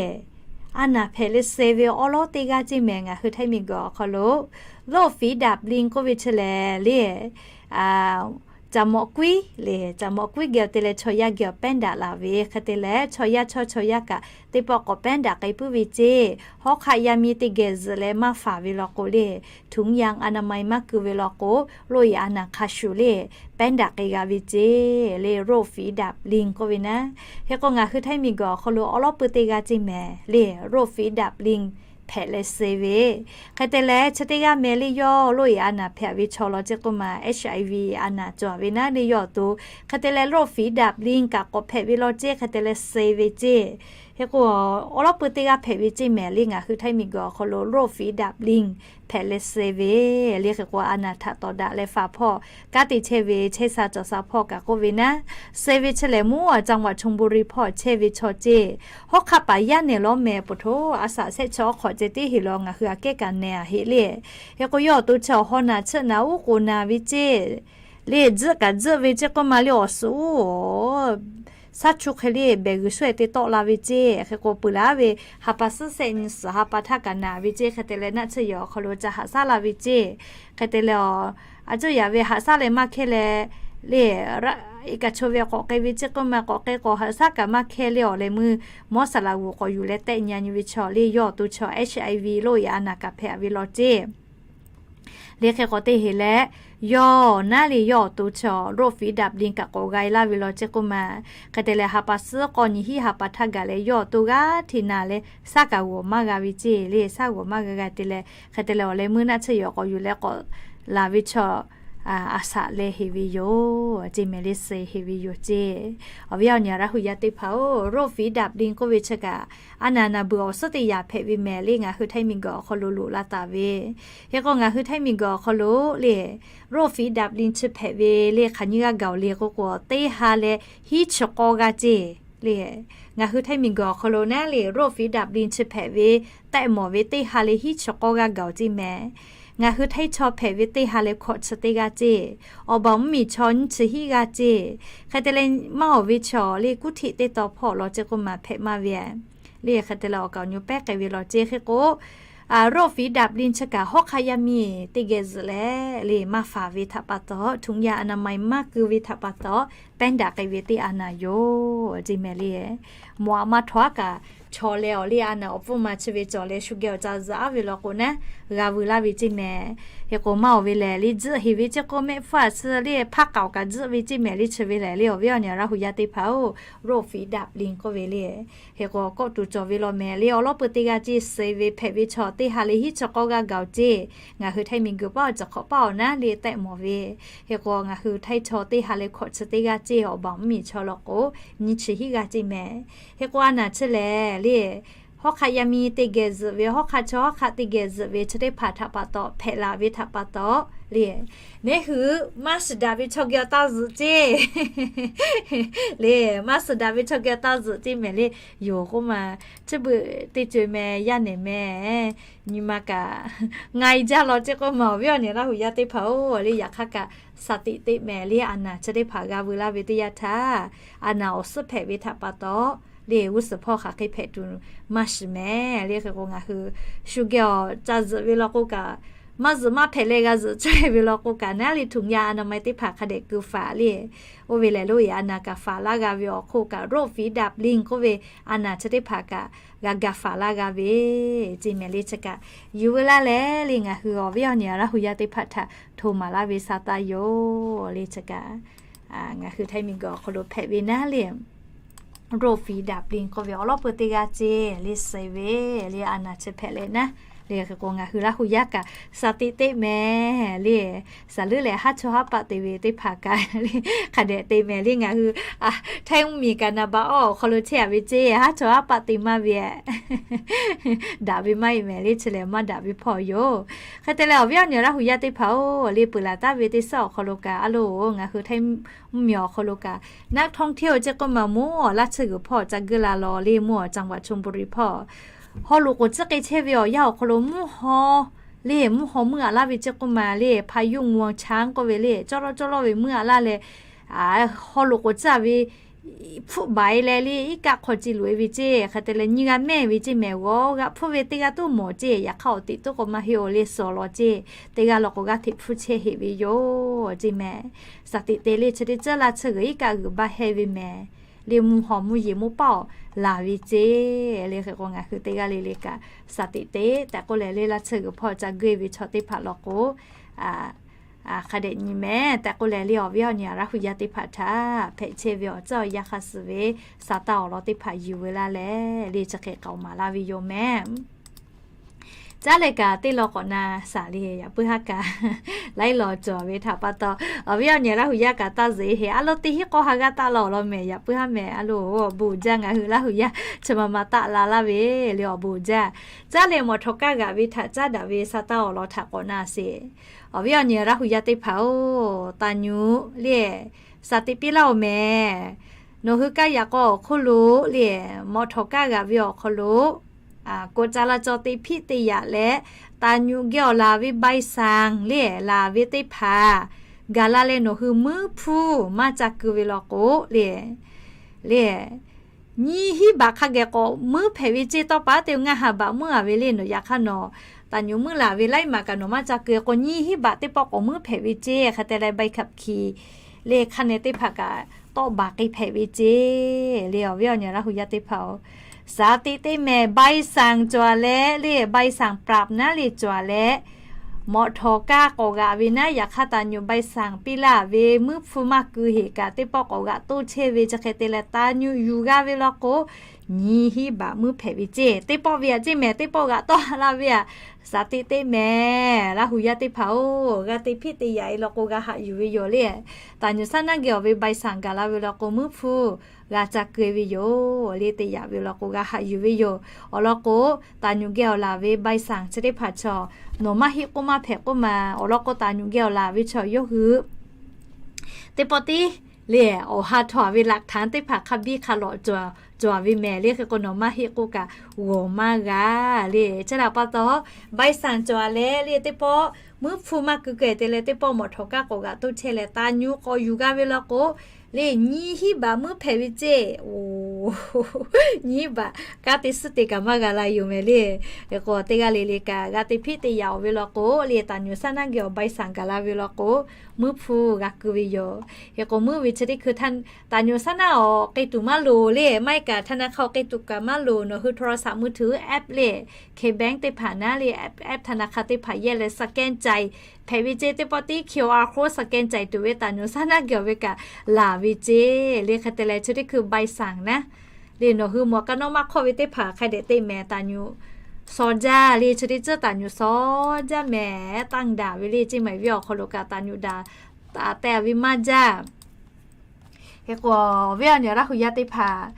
aˉ naˬ hpehꞈ leh suh ve awˉ lawˉ teˇ g'aˇ ceˇ mehˍ. Ngaˬ hui Htaiˇ miˬguiˬ awˬ hk'aw lo โรคฝีดาดลิง k'oˆ ve chi lehˬ le, caꞈ mawꞈ kuiˉ le, caꞈ mawꞈ kuiˉ geh te leh chaw yaˇ geh awˬ pehˉ daꞈ laˬ ve hk'e te leh, chaw yaˇ chaw chaw yaˇ kaꞈ teˇ pawˆ k'awꞈ pehˉ daꞈ k'ai puiˉ ve ceˇ. Hawˉ hk'aˆ yaˇ miˇ teˇ geh zuhꞈ leh maˇ faˍ ve law k'o le, ถุงยางอนามัย maˇ keu ve law k'o, โรค a naˍ hk'a shuˍ le, pehˉ daꞈ k'ai g'a ve ceˇ le, โรคฝีดาดลิง k'oˆ ve naˉ. Hk'e k'o ngaˬ hui Htaiˇ miˬguiˬ awˬ hk'aw lo awˉ lawˉ pui teˇ g'aˇ ceˇ mehˍ le, โรคฝีดาดลิง hpehꞈ leh suh ve. Hk'e te leh chi teˇ g'aˇ meh le yawˇ โรค a naˍ hpehꞈ ve chaw law ceˇ k'oˆ ma, H I V a naˍ cawˬ ve naˉ le yawˇ awˬ to. Hk'e te leh โรคฝีดาดลิง kaꞈ k'awꞈ hpehꞈ ve law ceˇ, hk'e te leh suh ve ceˇ. Hk'e k'o, awˉ lawˉ pui teˇ g'aˇ hpehꞈ ve ceˇ mehˍ le ngaˬ hui Htaiˇ miˬguiˬ awˬ hk'aw lo โรคฝีดาดลิง hpehꞈ leh suh ve le. Hk'e k'o a naˍ htaꞈ tawˍ daꞈ leh faˍ hpawˇ kanˉ te chehˇ ve chehˇ sha cawˬ sha hpawˇ kaꞈ k'oˆ ve naˉ, suh ve chi lehˬ mvuhˇ จังหวัดชลบุรี hpawˇ chehˇ ve chaw ceˇ. Hawˉ hk'aˆ paˍ yaˇ nehˬ lawˉ meh peuˬ htoꞈ, a shaꞈ shehˆ chaw hk'awꞈ ceh teˇ heˍ law ngaˬ hui aꞈ kehˉ kaꞈ nehˬ a heˆ le. Hk'e k'o yawˇ awˬ to chi awˬ haw naˬ chiˆ naˬ uˉ k'oˍ naˬ ve ceˇ le, tzuhˆ kaꞈ tzuhˆ ve ceˇ k'oˆ ma le awˬ suhˍ uˉ shaˉ chu hk'e le behˬ g'uiˬ shuˉ-e te tawˆ la ve ceˇ. Hk'e k'o peuˬ laˉ ve ha pa suhˉ shehˆ nyi suhˍ ha pa htaˇ kaꞈ naˬ ve ceˇ. Hk'e te leh naˆ tsuhˇ yehˬ awˬ hk'aw lo ca haꞈ shaˉ la ve ceˇ. Hk'e te leh a, a cuˇ yaꞈ ve haꞈ shaˉ leh maˇ hkehˇ leh le, iˉ kaꞈ chaw ve k'awꞈ k'ai ve ceˇ k'oˆ ma, k'awꞈ k'ai k'awꞈ haꞈ shaˉ kaꞈ maˇ hkehˇ le awˬ leh meuˇ mawˉ saˍ laꞈ g'uˬ k'awꞈ yuˬ leh tehˆ nyi nyi ve chaw le yawˇ awˬ to chi awˬ H I V โรค a naˍ kaꞈ hpehꞈ ve law ceˇ. Le hk'e k'o teˇ heˍ leh, yawˇ naˉ le yawˇ awˬ to chi awˬ โรคฝีดาดลิง kaꞈ k'awꞈ g'a e laˇ ve law ceˇ k'oˆ ma. Hk'e te leh ha pa suhˉ k'awˇ nyi hiˉ ha pa htaˇ gaˬ leh yawˇ awˬ to g'aˇ hteꞈ naˬ leh shaˉ kaꞈ g'awˬ maˇ g'a ve ceˇ le, shaˉ g'awˬ maˇ g'a g'a te leh, hk'e te leh awˬ leh meuˇ naˆ tsuhˇ yehˬ k'awꞈ yuˬ leh k'awꞈ laˬ ve chaw a shaꞈ leh heˍ ve yoˬ ceˇ mehˍ le, suh heˍ ve yoˬ ceˇ. Awˬ viˉ awˬ nyi Laˇ hu yaˇ teˇ hpaˍ-oˬ, โรคฝีดาดลิง k'oˆ ve chi kaꞈ a naˍ naˍ beuˬ awˬ suhˉ teˇ yaꞈ hpehꞈ ve mehˍ le ngaˬ hui Htaiˇ miˬguiˬ awˬ hk'aw lo loꞈ la taˍ ve. Hk'e k'o ngaˬ hui Htaiˇ miˬguiˬ awˬ hk'aw lo le โรคฝีดาดลิง chi hpehꞈ ve le hk'aˬ nyi g'aˇ gaˬ-oˬ le k'oˆ k'o, teˇ ha leh hiˉ chi k'awˇ g'aˇ ceˇ le. Ngaˬ hui Htaiˇ miˬguiˬ awˬ hk'aw lo naˉ le โรคฝีดาดลิง chi hpehꞈ ve tehˆ mawˬ ve teˇ ha leh hiˉ chi k'awˇ g'aˇ gaˬ-oˬ ceˇ mehˍ. Ngaˬ hui Htaiˇ chaw hpehꞈ ve teˇ ha leh hkawꞈ chi teˇ g'aˇ ceˇ. Awˬ baˬ mvuhˇmiˬ chaw nyiˇ chi hiˉ g'aˇ ceˇ. Hk'e te leh maˇ awˬ ve chaw le kuˉ htiˆ teˇ taw hpawˇ law ceˇ k'oˆ ma hpehꞈ maˇ ve le. Hk'e te leh awˬ kaˍ awˬ nyi pehˉ k'ai ve law ceˇ. Hk'e k'o โรคฝีดาดลิง chi kaꞈ hawˉ hk'aˆ yaˇ miˇ teˇ geh zuhꞈ leh le maˇ faˍ ve htaꞈ pa taw, ถุงยางอนามัย maˇ keu ve htaꞈ pa taw, pehˉ daꞈ k'ai ve teˇ a naˍ yoˬ ceˇ mehˍ le. Mawˬ aꞈ ma htawˇ aˉ kaꞈ chaw leh awˬ le a naˍ awˬ pfuhˇ ma chi ve cawˬ leh shu geh awˬ ca zuhꞈ aˉ ve law k'o naˉ, g'a veu laˇ ve ceˇ mehˍ. Hk'e k'o maˇ awˬ ve lehˬ le tzuhˆ heˍ ve ceˇ k'oˆ mehˆ hpfuhˇ a suh le hpaˇ k'aoˍ kaꞈ tzuhˆ ve ceˇ mehˍ le chi ve lehˬ le awˬ viˉ awˬ nyi Laˇ hu yaˇ teˇ hpaˍ-oˬ, โรคฝีดาดลิง k'oˆ ve le. Hk'e k'o kawˆ tuˬ cawˬ ve law mehˍ le awˬ lawˉ pui teˇ g'aˇ ceˇ suh ve hpehꞈ ve chaw teˇ ha leh hiˉ chi k'awˇ g'aˇ gaˬ-oˬ ceˇ. Ngaˬ hui Htaiˇ miˬguiˬ paˇ awˬ cawˬ hk'awꞈ paˇ awˬ naˉ le tehˆ mawˬ ve. Hk'e k'o ngaˬ hui Htaiˇ chaw teˇ ha leh hkawꞈ chi teˇ g'aˇ ceˇ awˬ baˬ mvuhˇmiˬ chaw law k'o, nyiˇ chi hiˉ g'aˇ ceˇ mehˍ. Hk'e k'o a naˍ chi lehˬ le, hawˉ hk'aˆ yaˇ miˇ teˇ geh zuhꞈ ve, hawˉ hk'aˆ chaw hawˉ hk'aˆ teˇ geh zuhꞈ ve chi teˇ hpaˍ htaꞈ pa taw hpehꞈ laˬ ve htaꞈ pa taw le, neˉ hui maˇ shiˍ daꞈ ve chaw geh awˬ taˇ zuhꞈ ceˇ le, maˇ shiˍ daꞈ ve chaw geh awˬ taˇ zuhꞈ ceˇ mehˍ le. Yoˬ k'oˆ ma, chi beuꞈ teˇ co-e meh yaˇ nehˬ meh, nyi ma kaꞈ nga-e jaˇ law ceˇ k'oˆ ma awˬ viˉ awˬ nyi Laˇ hu yaˇ teˇ hpaˍ-oˬ le. Yaꞈ hk'aˇ kaꞈ shaˍ tiꞈ teꞈ mehˍ le a naˍ chi teˇ hpaˍ g'a veu laˇ ve teˇ yanˇ htaˇ, a naˍ awˬ suhˉ hpehꞈ ve htaꞈ pa taw le g'uˇ suhˍ hpawˇ hk'aˬ hk'e hpehꞈ tuˬ maˇ shiˍ mehˍ le. Hk'e k'o ngaˬ hui shu geh awˬ ca zuhꞈ ve law k'o kaꞈ, maˇ zuhꞈ maˇ hpehꞈ leh g'a zuhꞈ cawˇ ve law k'o kaꞈ naˉ le ถุงยางอนามัย teˇ hpaˍ hk'a dehꞈ keu faˍ le. Oˇ ve lehˬ lo a naˍ kaꞈ faˍ laˇ g'a ve awˬ hk'oˆ kaꞈ โรคฝีดาดลิง k'oˆ ve a naˍ chi teˇ hpaˍ kaꞈ g'a ga faˍ laˇ g'a ve ceˇ mehˍ le. Chi kaꞈ yuˬ veu laˇ leh le ngaˬ hui awˬ viˉ awˬ nyi Laˇ hu yaˇ teˇ hpaˍ htaꞈ hto maˍ laˇ ve sha taˇ yoˬ le. Chi kaꞈ ngaˬ hui Htaiˇ miˬguiˬ awˬ hk'aw lo hpehꞈ ve naˉ le โรคฝีดาดลิง k'oˆ ve awˬ lawˉ pui teˇ g'aˇ ceˇ le suh ve le a naˍ chi hpehꞈ leh naˉ le. Hk'e k'o ngaˬ hui Laˇ hu yaˇ kaꞈ shaˍ tiꞈ teꞈ mehˍ le. Shaˍ leuˉ leh haˉ chaw haˉ paˆ te ve teˇ hpaˍ kaꞈ le hk'a dehꞈ te mehˍ le. Ngaˬ hui Htaiˇ mvuhˇmiˬ kaꞈ naˍ baꞈ awˬ awˬ hk'aw lo chehˇ a ve ceˇ, haˉ chaw haˉ paˆ te maˇ ve daꞈ ve maˇ heˆ mehˍ le. Chi lehˬ maˇ daꞈ ve hpawˇ yoˬ. Hk'e te leh awˬ viˉ awˬ nyi Laˇ hu yaˇ teˇ hpaˍ-oˬ le, peuˬ laˬ taˇ ve teˇ suhˉ awˬ hk'aw lo kaꞈ a loˬ ngaˬ hui Htaiˇ mvuhˇmiˬ awˬ hk'aw lo kaꞈ นักท่องเที่ยว ceˇ k'oˆ ma mvuhˇ awˬ laˇ tsuhˇ g'uiˬ hpawˇ ca geuˆ la law le mvuhˇ awˬ จังหวัดชลบุรี hpawˇ haw loꞈ k'oˍ tcuhˉ k'ai chehˇ ve awˬ yanˇ awˬ hk'aw lo mvuhˇ haw le mvuhˇ haw meuˇ aꞈ laˇ ve ceˇ k'oˆ ma le พายุงวงช้าง k'oˆ ve le cawˇ lawˇ cawˇ lawˇ ve meuˇ aꞈ laˇ leh haw loꞈ k'oˍ tcuhˉ a ve hpfuhˆ baˬ e leh le iˉ kaˆ hk'aw ce loꞈ e ve ceˇ. Hk'e te leh nyi g'a mehˇ ve ceˇ mehˍ g'awˇ g'aꞈ hpfuhˆ ve teˇ g'aˇ tuˉ mawˬ ceˇ. Yaꞈ hk'aˇ awˬ teꞈ tuˉ k'o maˇ heˆ awˬ le suhˍ law ceˇ. Teˇ g'aˇ law k'o g'aˇ hteꞈ hpfuhˇ chehˇ heꞈ ve yoˬ ceˇ mehˍ. Shaˍ teꞈ te le chi teˇ ceuˬ laˇ tsuhˇ g'uiˬ iˉ kaˆ g'uiˬ baˇ heh ve mehˍ. Le mvuhˇ haw mvuhˇ yeˬ mawˇ paˆ awˬ laˬ ve ceˇ. Le hk'e k'o ngaˬ hui teˇ g'aˇ le le kaꞈ shaˍ teꞈ te tehꞈ k'oˆ leh le laˇ tsuhˇ g'uiˬ hpawˇ ca geuˆ e ve chaw teˇ hpaˍ law k'o, hk'a dehꞈ nyi mehˍ tehꞈ k'oˆ leh le awˬ viˉ awˬ nyi Laˇ huˍ yaˇ teˇ hpaˍ htaꞈ hpehꞈ chehˇ ve awˬ tcuhˉ awˬ yanˇ hk'a suhˍ ve sa taˇ awˬ lawn teˇ hpaˍ yuˬ ve laˇ leh le chi hk'e k'aoˍ maˍ laˇ ve yoˬ mehˍ. Caˉ leh kaꞈ teˇ law k'awꞈ na shaˍ le yaꞈ puiˉ haˉ kaꞈ laiˉ law cawˬ ve htaꞈ pa taw, awˬ viˉ awˬ nyi Laˇ huˍ yaˇ kaꞈ taˇ zuhꞈ e heꞈ. A lo teˇ hinˉ k'awˇ ha g'aˇ taˆ la awˬ lawn mehˍ yaꞈ puiˉ haˉ mehˍ. A lo awˬ bon jaˇ ngaˬ hui Laˇ huˍ yaˇ chi ma ma taˆ la laˇ ve le awˬ bon jaˇ. Caˉ leh mawꞈ htawˍ kaˇ g'aꞈ ve htaꞈ caˉ daꞈ ve sa taˇ awˬ lawn htaꞈ k'awꞈ na sheˍ. Awˬ viˉ awˬ nyi Laˇ huˍ yaˇ teˇ hpaˍ-oˬ, taˍ nyuꞈ le shaˍ teꞈ piˇ laˇ-oˬ mehˍ. Nawˬ hui kaˇ yaꞈ k'aw awˬ hk'oˆ lo le mawꞈ htawˍ kaˇ g'aꞈ ve awˬ hk'aw lo กฎจราจร te hpiˆ te yaꞈ leh, taˍ nyuꞈ geh awˬ laˬ ve ใบสั่ง le laˬ ve teˇ hpaˍ gaˬ la leh nawˬ hui muiˉ hpuˇ maˇ ca keu ve law k'o le, le nyiˇ hinˉ baꞈ hk'a geh k'awꞈ muiˉ hpehꞈ ve ceˇ. Tawˇ pa teˇ ngaˇ ha baꞈ muiˉ a ve le nawˬ yaꞈ hk'aˇ nawˬ taˍ nyuꞈ muiˉ laˬ ve laiˉ maˬ kaꞈ nawˬ maˇ ca keu k'o nyiˇ hinˉ baꞈ teˇ pawˆ k'awꞈ muiˉ hpehꞈ ve ceˇ. Hk'e te leh ใบขับขี่ le hk'a neh teˇ hpaˍ kaꞈ tawˆ baˬ k'ai hpehꞈ ve ceˇ. Le awˬ viˉ awˬ nyi Laˇ huˍ yaˇ teˇ hpaˍ-oˬ, shaˍ teꞈ te mehˍ ใบสั่ง cawˬ leh le ใบสั่งปรับ naˉ le cawˬ leh, mawꞈ htawˍ kaˇ k'awꞈ g'aꞈ ve naˉ yaꞈ hk'aˇ taˍ nyuꞈ ใบสั่ง piˇ laˇ ve muiˉ hpuˇ maˇ keu heꞈ kaꞈ teˇ pawˆ k'awꞈ g'aꞈ toˇ chehˇ ve chi hk'e te leh taˍ nyuꞈ yuˬ g'a ve law k'o, nyiˇ hinˉ baꞈ muiˉ hpehꞈ ve ceˇ. Teˇ pawˆ ve yaꞈ ceˇ mehˍ teˇ pawˆ g'aꞈ tawˆ laˇ ve aꞈ, shaˍ teꞈ te mehˍ Laˇ huˍ yaˇ teˇ hpaˍ-oˬ, g'a te hpiˆ te yaꞈ e law k'o g'a haꞈ yuˬ ve yoˬ le. Taˍ nyuꞈ shaˉ naˉ geh awˬ ve ใบสั่ง gaˬ la ve law k'o muiˉ hpuˇ g'a ca keu ve yoˬ le te yaꞈ ve law k'o g'a haꞈ yuˬ ve yoˬ. Awˬ lawn k'o, taˍ nyuꞈ geh awˬ laˬ ve ใบสั่ง chi teˇ hpaˍ chaw nawˬ maˇ heˆ k'oˆ maˇ hpehꞈ k'oˆ ma. Awˬ lawn k'o taˍ nyuꞈ geh awˬ laˬ ve chaw yawˇ hui teˇ pawˆ tiˉ le awˬ ha htaw a ve หลักฐาน teˇ hpaˍ hk'a biˇ hk'a lawꞈ cawˬ a ve mehˍ le. Hk'e k'o nawˬ maˇ heˆ k'oˆ kaꞈ g'awˬ maˇ g'a le. Chi htaꞈ pa taw, ใบสั่ง cawˬ a leh le teˇ pawˆ muiˉ hpuˇ maˇ keu keu te leh teˇ pawˆ mawꞈ htawˍ kaˇ k'awꞈ g'aꞈ toˇ chehˇ leh taˍ nyuꞈ k'awꞈ yuˬ g'a ve law k'o, le nyiˇ hinˉ baꞈ muiˉ hpehꞈ ve ceˇ. Nyiˇ hinˉ baꞈ kanˉ te suhˉ te kaꞈ maˇ g'a la yoˬ mehˍ le. Hk'e k'o teˇ g'aˇ le le kaꞈ g'a te hpiˆ te yaꞈ awˬ ve law k'o le taˍ nyuꞈ shaˉ naˉ geh awˬ ใบสั่ง gaˬ la ve law k'o, muiˉ hpuˇ g'a keu ve yoˬ. Hk'e k'o muiˉ ve chi teˇ hkui taˍ nyuꞈ shaˉ naˉ awˬ k'e tuˬ maˇ loˍ le maˇ heˆ kaꞈ ธนาคาร awˬ k'e tuˬ kaꞈ maˇ loˍ. Nawˬ hui โทรศัพท์มือถือ app le, K-Bank teˇ hpaˍ naˉ le app, app ธนาคาร teˇ hpaˍ yehˇ leh สแกนจ่าย hpehꞈ ve ceˇ. Teˇ pawˆ tiˉ QR code สแกนจ่าย tuˬ ve taˍ nyuꞈ shaˉ naˉ geh awˬ ve kaꞈ laˬ ve ceˇ. Le hk'e te leh chi teˇ hkui ใบสั่ง naˉ le nawˬ hui mawˬ k'a nawˉ maˇ hk'awˆ ve teˇ hpaˍ hk'a dehꞈ te mehˍ taˍ nyuꞈ shaw jaˇ le chi teˇ ceuˬ taˍ nyuꞈ shaw jaˇ mehˍ taˇ daꞈ ve le ceˇ maˬ viˉ awˬ hk'aw lo kaꞈ taˍ nyuꞈ daꞈ taˍ te a ve maˇ jaˇ. Hk'e k'o awˬ viˉ awˬ nyi Laˇ huˍ yaˇ teˇ hpaˍ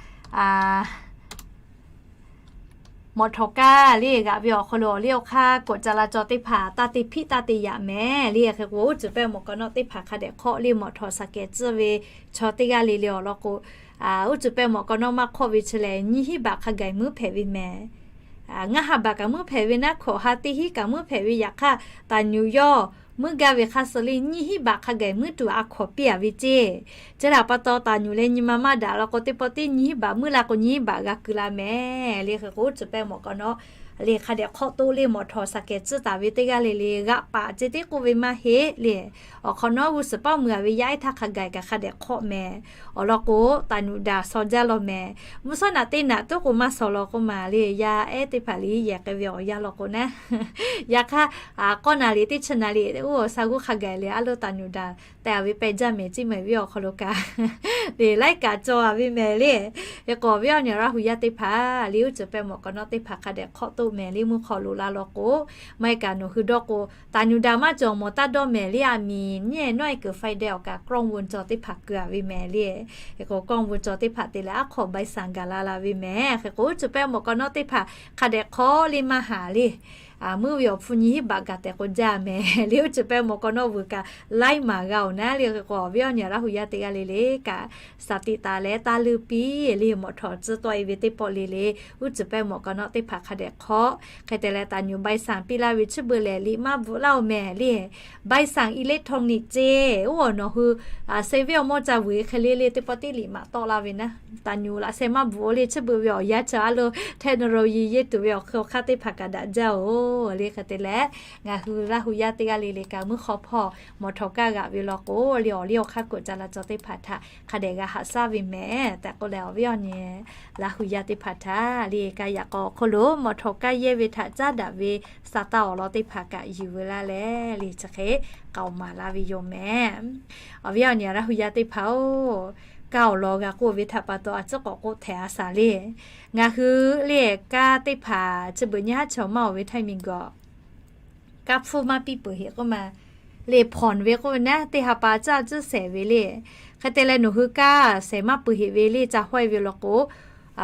mawꞈ htawˍ kaˇ le g'aꞈ ve awˬ hk'aw lo awˬ liˇ awˬ hk'aˇ กฎจราจร teˇ hpaˍ taˇ te hpiˆ taˇ te yaꞈ mehˍ le. Hk'e k'o uˉ cuˬ pehˇ mawꞈ k'a nawˉ teˇ hpaˍ hk'a dehꞈ hk'awˆ le mawꞈ htawˍ shaˍ kehˍ tcuhˇ ve chaw teˇ g'aˇ le le awˬ lawn k'o, uˉ cuˬ pehˇ mawꞈ k'a nawˉ maˇ hk'awˆ ve chi lehˬ nyiˇ hinˉ baꞈ hk'a gaˬ muiˉ hpehꞈ ve mehˍ. Ngaˇ ha baꞈ kaꞈ muiˉ hpehꞈ ve naˉ hkawꞈ ha teˇ hinˉ kaꞈ muiˉ hpehꞈ ve yaꞈ hk'aˇ taˍ nyuꞈ yawˇ muiˉ gaˇ ve hk'a suh le nyiˇ hinˉ baꞈ hk'a gaˬ muiˉ tuˬ a hkawꞈ piˇ a ve ceˇ. Chi htaꞈ pa taw taˍ nyuꞈ leh nyi ma maˇ daꞈ law k'o teˇ pawˆ tiˉ nyiˇ hinˉ baꞈ muiˉ la k'o nyiˇ hinˉ baꞈ g'a keu la mehˍ le. Hk'e k'o uˉ cuˬ pehˇ mawꞈ k'a nawˉ le hk'a dehꞈ hk'awˆ toˆ le mawꞈ htawˍ shaˍ kehˍ tcuhˇ taˍ ve teˇ g'aˇ le le g'aꞈ paˍ ceˇ tiˉ k'oˆ ve maˇ heˆ le. Awˬ hk'awꞈ nawˉ g'uˇ suhˍ paˆ muiˬ a ve yaˇ ehˉ htaˇ hk'a gaˬ kaꞈ hk'a dehꞈ hk'awˆ mehˍ. Awˬ lawn k'o taˍ nyuꞈ daꞈ shaw jaˇ law mehˍ. Mvuhˇ shawˉ naꞈ teˇ naꞈ tuˉ k'o maˇ shaw law k'oˆ ma le yaˇ ehˉ teˇ hpaˍ le yehˬ k'ai ve awˬ yanˇ law k'o naˉ, yaꞈ hk'aˇ k'awˇ naˍ liꞈ teˇ chi naˍ liꞈ uˉ awˬ sha g'uˇ hk'a gaˬ le a lo taˍ nyuꞈ daꞈ te a ve pehˇ jaˇ mehˍ ceˇ maˬ viˉ awˬ hk'aw lo kaꞈ le laiˉ kaꞈ cawˬ a ve mehˍ le. Hk'e k'o awˬ viˉ awˬ nyi Laˇ huˍ yaˇ teˇ hpaˍ le uˉ cuˬ pehˇ mawꞈ k'a nawˉ teˇ hpaˍ hk'a dehꞈ hk'awˆ toˆ mehˍ le mvuhˇ hk'aw lo la law k'o, maˇ heˆ kaꞈ nawˬ hui dawˇ k'o taˍ nyuꞈ daꞈ maˇ cawˬ mawˬ taˇ dawˇ mehˍ le a miˬ nyi nawˉ e kuiˬ ไฟแดง awˬ kaꞈ กล้องวงจร teˇ hpaˍ keu a ve mehˍ le. Hk'e k'o กล้องวงจร teˇ hpaˍ te leh aˉ hk'aw ใบสั่ง gaˬ la la ve mehˍ. Hk'e k'o uˉ cuˬ pehˇ mawꞈ k'a nawˉ teˇ hpaˍ hk'a dehꞈ hk'awˆ le maˇ haˍ le. muiˉ ve awˬ hpu nyi hiˉ baꞈ gaˬ tehꞈ k'o jaˇ mehˍ le. Uˉ cuˬ pehˇ mawˬ k'aw nawˉ vuiˬ kaꞈ laiˉ maˍ g'a oˬ naˉ le. Hk'e k'o awˬ viˉ awˬ nyi Laˇ hu yaˇ teˇ g'aˇ le le kaꞈ, saˍ tiꞈ taˍ leh taˇ leuˇ piˇ le. Mawꞈ htawˍ tcuhˉ tawˆ e ve teˇ pawˆ le le, uˉ cuˬ pehˇ mawˬ k'aw nawˉ teˇ hpaˍ hk'a dehꞈ hk'awˆ. Hk'e te leh taˍ nyu ใบสั่ง piˇ laˇ ve chi beuꞈ lehˬ liꞈ maˇ bvuhꞈ laˇ oˬ mehˍ le. ใบสั่งอิเล็กทรอนิกส์ ceˇ oˬ, nawˬ hui sheh venˇ awˬ mawˇ ca vuiˬ hk'e le le teˇ pawˆ tiˉ liꞈ maꞈ tawˆ laˇ ve naˉ. Taˍ nyu laꞈ sheh maˇ bvuhꞈ le, chi beuꞈ ve awˬ yanˇ chi a lo technology yeˇ tuˬ ve awˬ hk'e awˬ hk'aˇ teˇ hpaˍ kaꞈ daꞈ jaˇ oˬ le. Hk'e te leh ngaˬ hui Laˇ hu yaˇ teˇ g'aˇ le le kaꞈ muiˉ hk'aw hpawˇ mawˬ htawˍ kaˇ g'aꞈ ve law k'o le, awˬ liˇ awˬ hk'aˇ k'oꞈ ca la cawˬ teˇ hpaˍ htaꞈ hk'a dehꞈ g'a haꞈ shaˉ ve mehˍ tehꞈ k'oˆ leh, awˬ viˉ awˬ nyi Laˇ hu yaˇ teˇ hpaˍ htaꞈ le, ka yaꞈ k'aw awˬ hk'oˆ lo mawˬ htawˍ kaˇ yehˇ ve htaꞈ caˉ daꞈ ve sa taˇ awˬ lawn teˇ hpaˍ kaꞈ yuˬ veu laˇ leh le, chi hk'e k'aoˍ maˍ laˇ ve yoˬ mehˍ. Awˬ viˉ awˬ nyi Laˇ hu yaˇ teˇ hpaˍ-oˬ, kaˇ awˬ lawn g'a k'oˆ ve htaꞈ pa taw a ciˉ k'awꞈ k'oˆ htehꞈ a shaˍ le. Ngaˬ hui le kaˇ teˇ hpaˍ chi beuꞈ nyi haˉ chaw maˇ oˬ ve htaˇ miˬ gawˬ kaˇ hpfuhˇ maˇ piˇ peuˬ heꞈ k'oˆ ma le, hpawnˬ ve k'oˆ ve naˉ, teˇ ha pa caˇ cuˉ shehˍ ve le. Hk'e te leh nawˬ hui kaˇ shehˍ maˇ peuˬ heꞈ ve le, ca hawehˇ ve law k'o,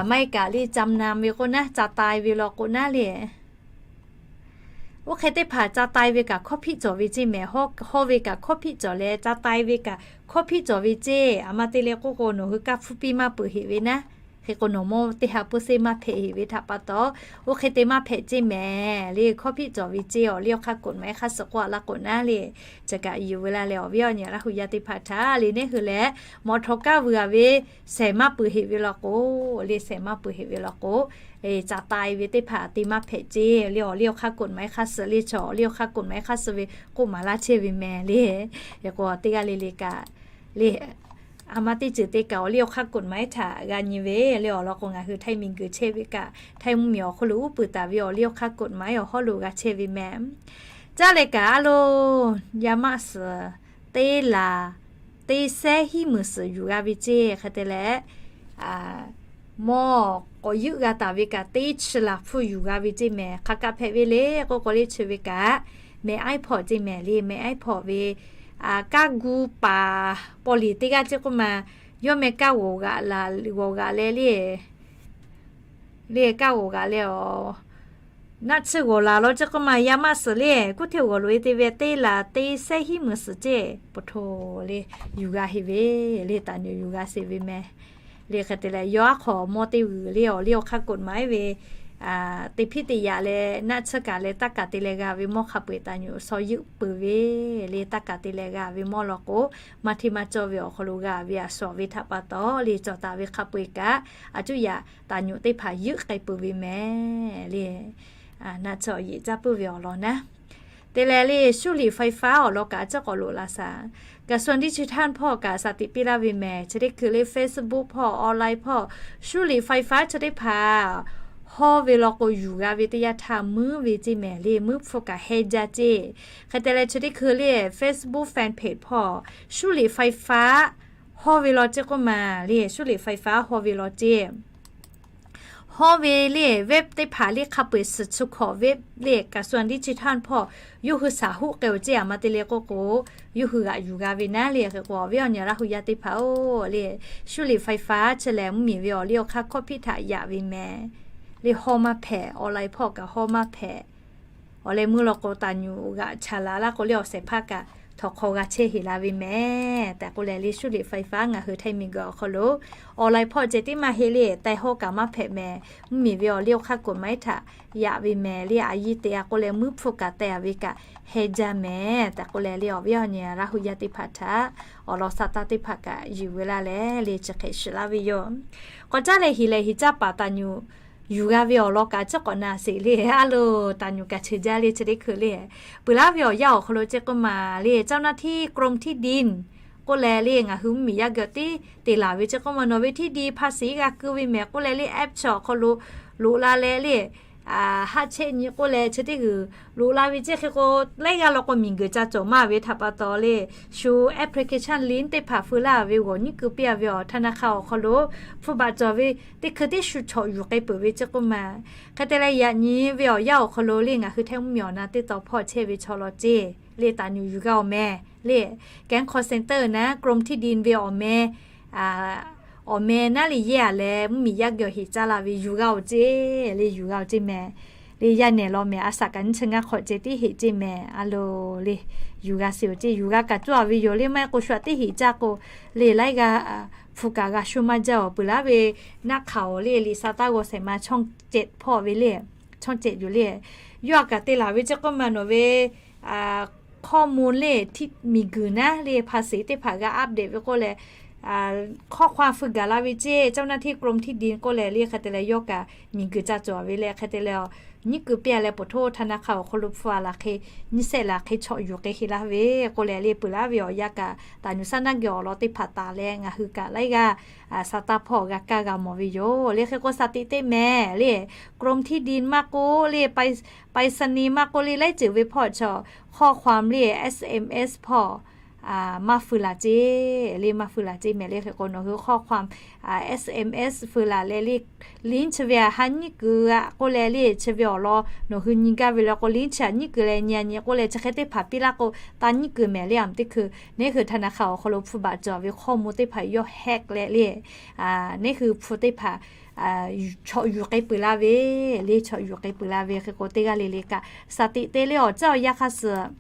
maˇ heˆ kaꞈ le จำนำ ve k'oˆ naˉ, ca tai ve law k'o naˉ le. Oˇ hk'e teˇ hpaˍ ca tai ve kaꞈ hkawˇ hpiˆ cawˬ ve ceˇ mehˍ. Hawˇ ve kaꞈ hkawˇ hpiˆ cawˬ leh ca tai ve kaꞈ hkawˇ hpiˆ cawˬ ve ceˇ. A ma te leh k'oˆ k'o, nawˬ hui kaˇ hpfuhˇ piˇ maˇ peuˬ heꞈ ve naˉ. Hk'e k'o nawˬ mawˇ teˇ ha peuˬ seˇ maˇ hpehꞈ heꞈ ve htaꞈ pa taw, oˇ hk'e te maˇ hpehꞈ ceˇ mehˍ le. Hkawˇ hpiˆ cawˬ ve ceˇ, awˬ liˇ awˬ hk'aˇ กฎหมาย hk'a suh k'oˆ a laˇ k'o naˉ le, chi kaꞈ yuˬ veu laˇ leh awˬ viˉ awˬ nyi Laˇ hu yaˇ teˇ hpaˍ htaꞈ le neˇ hui leh mawˬ htawˍ kaˇ vuiˬ a ve shehˍ maˇ peuˬ heꞈ ve law k'o, le shehˍ maˇ peuˬ heꞈ ve law k'o, ca tai ve teˇ hpaˍ te maˇ hpehꞈ ceˇ le. Awˬ liˇ awˬ hk'aˇ กฎหมาย hk'a suh le, chaw awˬ liˇ awˬ hk'aˇ กฎหมาย hk'a suh ve k'oˆ maˍ laˇ chehˇ ve mehˍ le. Hk'e k'o teˇ g'aˇ le le kaꞈ le, a ma teˇ ceuˬ te kaꞈ awˬ liˇ awˬ hk'aˇ กฎหมาย htaꞈ g'a nyi ve le. Awˬ lawn k'o ngaˬ hui Htaiˇ miˬ guiˬ chehˇ ve kaꞈ, Htaiˇ mvuhˇmiˬ awˬ hk'oˆ lo uˉ peunˍ taˍ ve awˬ liˇ awˬ hk'aˇ กฎหมาย awˬ hawˉ lo g'a chehˇ ve mehˍ. Caˇ leh kaꞈ a lo, yaˇ maˆ suhˍ teˇ laˬ teˇ sehˉ hiˉ meunˍ suhˍ yuˬ g'a ve ceˇ. Hk'e te leh mawˇ k'awꞈ yeunˇ g'a taˍ ve kaꞈ teˇ chi laˬ hpfuhˇ yuˬ g'a ve ceˇ mehˍ. Hk'aˬ kaꞈ hpehꞈ ve le k'oˆ k'o le, chi ve kaꞈ meh aiˉ hpawꞈ ceˇ mehˍ le. Meh aiˉ hpawꞈ ve kaˇ gu paˍ paw liˍ teˇ g'aˇ ceˇ k'oˆ ma, yawˇ meh kaˇ g'awˬ g'aꞈ la, g'awˬ g'aꞈ leh le, le kaˇ g'awˬ g'aꞈ leh awˬ naˆ tsuhˇ g'awˬ laˬ law ceˇ k'oˆ ma, yaˇ maˆ suhˍ le kuˇ hteˇ g'awˬ loꞈ e te ve teˇ laˬ teˇ sehˉ hiˉ meunˍ suhˍ ceˇ pa taw le, yuˬ g'a heꞈ ve le. Taˍ nyu yuˬ g'a sheˍ ve mehˍ. Le hk'e te leh yawˇ aˉ hk'awꞈ mawˇ teˇ g'uiˬ le awˬ liˇ awˬ hk'aˇ กฎหมาย ve teˇ hpiˉ teˇ yaꞈ leh naˆ tsuhˇ kaꞈ leh taˇ kaˬ te leh g'a ve mawˇ hk'a peu-eˬ taˍ nyu shaw yeunˇ peuˬ ve le. Taˇ kaˬ te leh g'a ve mawˇ law k'o, maˇ hteˇ maˇ cawˇ ve awˬ hk'aw lo g'a ve a shawˍ ve htaꞈ pa taw le, cawˬ taˍ ve hk'a peu-eˬ kaꞈ a cuˇ yaꞈ taˍ nyu teˇ hpaˍ yeunˇ k'ai peuˬ ve mehˍ le. Naˆ tsuhˇ awˬ yeꞈ caˇ puiˉ ve awˬ lawn naˉ. Te leh le 修理ไฟฟ้า awˬ lawn kaꞈ a ciˉ k'awꞈ loꞈ la shaˍ. กระทรวงดิจิทัล hpawˇ kaꞈ shaˍ tiꞈ piˇ laˇ ve mehˍ. Chi teˇ hkui le Facebook hpawˇ, online hpawˇ, 修理ไฟฟ้า chi teˇ hpaˍ hawˇ ve law k'o yuˬ g'a ve teˇ yanˇ htaˇ muiˉ ve ceˇ mehˍ le, muiˉ hpfuhˇ kaꞈ heh jaˇ ceˇ. Hk'e te leh chi teˇ hkui le Facebook fan page hpawˇ 修理ไฟฟ้า hawˇ ve law ceˇ k'oˆ ma le, 修理ไฟฟ้า hawˇ ve law ceˇ. Hawˇ ve le web teˇ hpaˍ le hk'a peu-eˬ suhˍ chi hkawꞈ web le กระทรวงดิจิทัล hpawˇ yawˇ hui shaˍ hoˆ k'ai-oˬ ceˇ. A ma te le k'oˆ k'o, yawˇ hui g'aꞈ yuˬ g'a ve naˉ le. Hk'e k'o awˬ viˉ awˬ nyi Laˇ hu yaˇ teˇ hpaˍ-oˬ le, 修理ไฟฟ้า chi lehˬ mvuhˇmiˬ ve awˬ liˇ awˬ hk'aˇ hkawˇ hpiˆ htaꞈ yaꞈ ve mehˍ le. Hawˇ maˇ hpehꞈ, online hpawˇ kaꞈ hawˇ maˇ hpehꞈ. Awˬ leh meuˇ law k'o taˍ nyu g'aꞈ chaˍ la laˇ k'o le awˬ shehˍ hpaˇ kaꞈ htawnˍ hk'aw g'a chehˇ heˍ la ve mehˍ tehꞈ k'oˆ leh le 修理ไฟฟ้า ngaˬ hui Htaiˇ miˬ guiˬ awˬ hk'aw lo online hpawˇ ceh tiˉ maˇ heˆ le, taiˇ hawˇ kaꞈ maˇ hpehꞈ mehˍ. Mvuhˇmiˬ ve awˬ liˇ awˬ hk'aˇ กฎหมาย htaꞈ yaꞈ ve mehˍ le. A yiˇ te a k'oˆ leh muiˉ hpfuhˇ kaꞈ teh a ve kaꞈ heh jaˇ mehˍ tehꞈ k'oˆ leh le awˬ viˉ awˬ nyi Laˇ hu yaˇ teˇ hpaˍ htaꞈ awˬ lawn sa taˇ teˇ hpaˍ kaꞈ yuˬ ve laˇ leh le chi hk'e shiˍ laˇ ve yoˬ. K'awꞈ caˉ leh hiˍ leh hiˍ caˇ paˍ taˍ nyu yuˬ g'a ve awˬ lawn kaꞈ a ciˉ k'awꞈ na sheˍ le. A lo taˍ nyu kaꞈ cheuˬ jaˇ le chi teˇ hkui le. Peuˬ laˇ ve awˬ yanˇ awˬ hk'aw lo ceˇ k'oˆ ma le เจ้าหน้าที่กรมที่ดิน k'oˆ leh le ngaˬ hui mvuhˇmiˬ yaˇ geh teˇ te laˬ ve ceˇ k'oˆ ma, nawˬ ve ที่ดิน ภาษี g'a keu ve mehˍ k'oˆ leh le app chi awˬ hk'aw lo loꞈ la leh le haˆ chehˇ nyi k'oˆ leh chi teˇ g'uiˬ loꞈ la ve ceˇ. Hk'e k'o laiˉ g'aˇ law k'o miˬ guiˬ ca cawˬ maˇ ve htaꞈ pa taw le, shu application link teˇ hpaˍ feu laˇ ve g'awˬ nyiˉ keu piˇ a ve awˬ htaˇ na hk'a awˬ hk'aw lo hpu baꞈ cawˬ ve teˇ hkui teˇ shu chawꞈ yuˬ k'ai peuˬ ve ceˇ k'oˆ ma. Hk'e te leh yaꞈ nyi ve awˬ yanˇ awˬ hk'aw lo le ngaˬ hui Htaiˇ mvuhˇmiˬ awˬ na teˇ taw hpawˇ chehˇ ve chaw law ceˇ le taˍ nyu yuˬ g'a awˬ meh le, Ga'naˆ call center naˉ กรมที่ดิน ve awˬ meh awˬ meh naˉ le yehˇ a leh mvuhˇmiˬ yaˇ geh awˬ heˍ caˇ la ve yuˬ g'a awˬ ceˇ le, yuˬ g'a awˬ ceˇ mehˍ. le yaˇ nehˬ law mehˍ, a shaꞈ kaꞈ nyiˇ chi ngaˇ hk'awꞈ ceh teˇ heꞈ ceˇ mehˍ. A loˬ le, yuˬ g'a sheˍ-oˬ ceˇ, yuˬ g'a kaꞈ cawˇ-a ve yoˬ le. Maˇ heˆ k'o shu aꞈ teˇ heꞈ caˇ k'o le, laiˉ g'aˇ hpu kaꞈ g'a sho maˇ jaˇ-oˬ. Peuˬ laˇ ve naˆ hk'aoˍ le, liꞈ sa taˇ g'aw shehˍ ma ช่องเจ็ด hpawˇ ve le, ช่องเจ็ด yoˬ le. Yawˇ aꞈ kaꞈ te laˬ ve ceˇ k'oˆ ma nawˬ ve ข้อมูล le, miˬguiˬ naˉ le, ภาษี teˇ hpaˍ g'a update ve k'oˆ leh, ข้อความ feu gaˬ la ve ceˇ, เจ้าหน้าที่กรมที่ดิน k'oˆ leh le, hk'e te leh yawˇ kaꞈ miˬguiˬ ca cawˬ ve le, hk'e te leh nyiˉ keu piˇ-a leh ขอโทษ ธนาคาร awˬ hk'aw lo hpu-a laˬ hk'e, nyiˇ shehˆ laˬ hk'e chaw yuˬ k'ai hk'e laˇ ve k'oˆ leh le, peuˬ laˇ ve awˬ yanˇ kaꞈ taˍ nuˬ saˉ naˉ geh awˬ lawn teˇ hpaˍ taˍ leh ngaˬ hui kaꞈ laiˉ g'aˇ sa taˇ hpawˇ g'a kaˇ g'a mawˬ ve yoˬ le. Hk'e k'o สถิติ teˇ mehˍ le, กรมที่ดิน maˇ k'oˆ le, ไปรษณีย์ maˇ k'oˆ le, laiˉ ceuˬ ve hpawˇ chaw ข้อความ le, SMS hpawˇ maˇ feu laˬ ceˇ le, maˇ feu laˬ ceˇ mehˍ le. Hk'e k'o nawˬ hui ข้อความ SMS feu laˬ leh le, liˇ chi ve aꞈ ha nyiˉ keu g'a k'oˆ leh le, chi ve awˬ lawn nawˬ hui nyi gaˇ ve le k'o, liˇ chi aꞈ nyiˉ keu leh nyi-a nyi k'oˆ leh chi hk'e teˇ hpaˍ piˇ laˇ k'o, taˇ nyiˉ keu mehˍ le. Aˬ teˇ hkui neˉ hui ธนาคาร awˬ hk'aw lo hpu baꞈ cawˬ ve ข้อมูล teˇ hpaˍ yawˇ hack leh le, neˉ hui hpu teˇ hpaˍ chaw yuˬ k'ai peuˬ laˇ ve le, chaw yuˬ k'ai peuˬ laˇ ve. Hk'e k'o teˇ g'aˇ le le kaꞈ สถิติ te le awˬ caˇ awˬ yanˇ hk'a suhˍ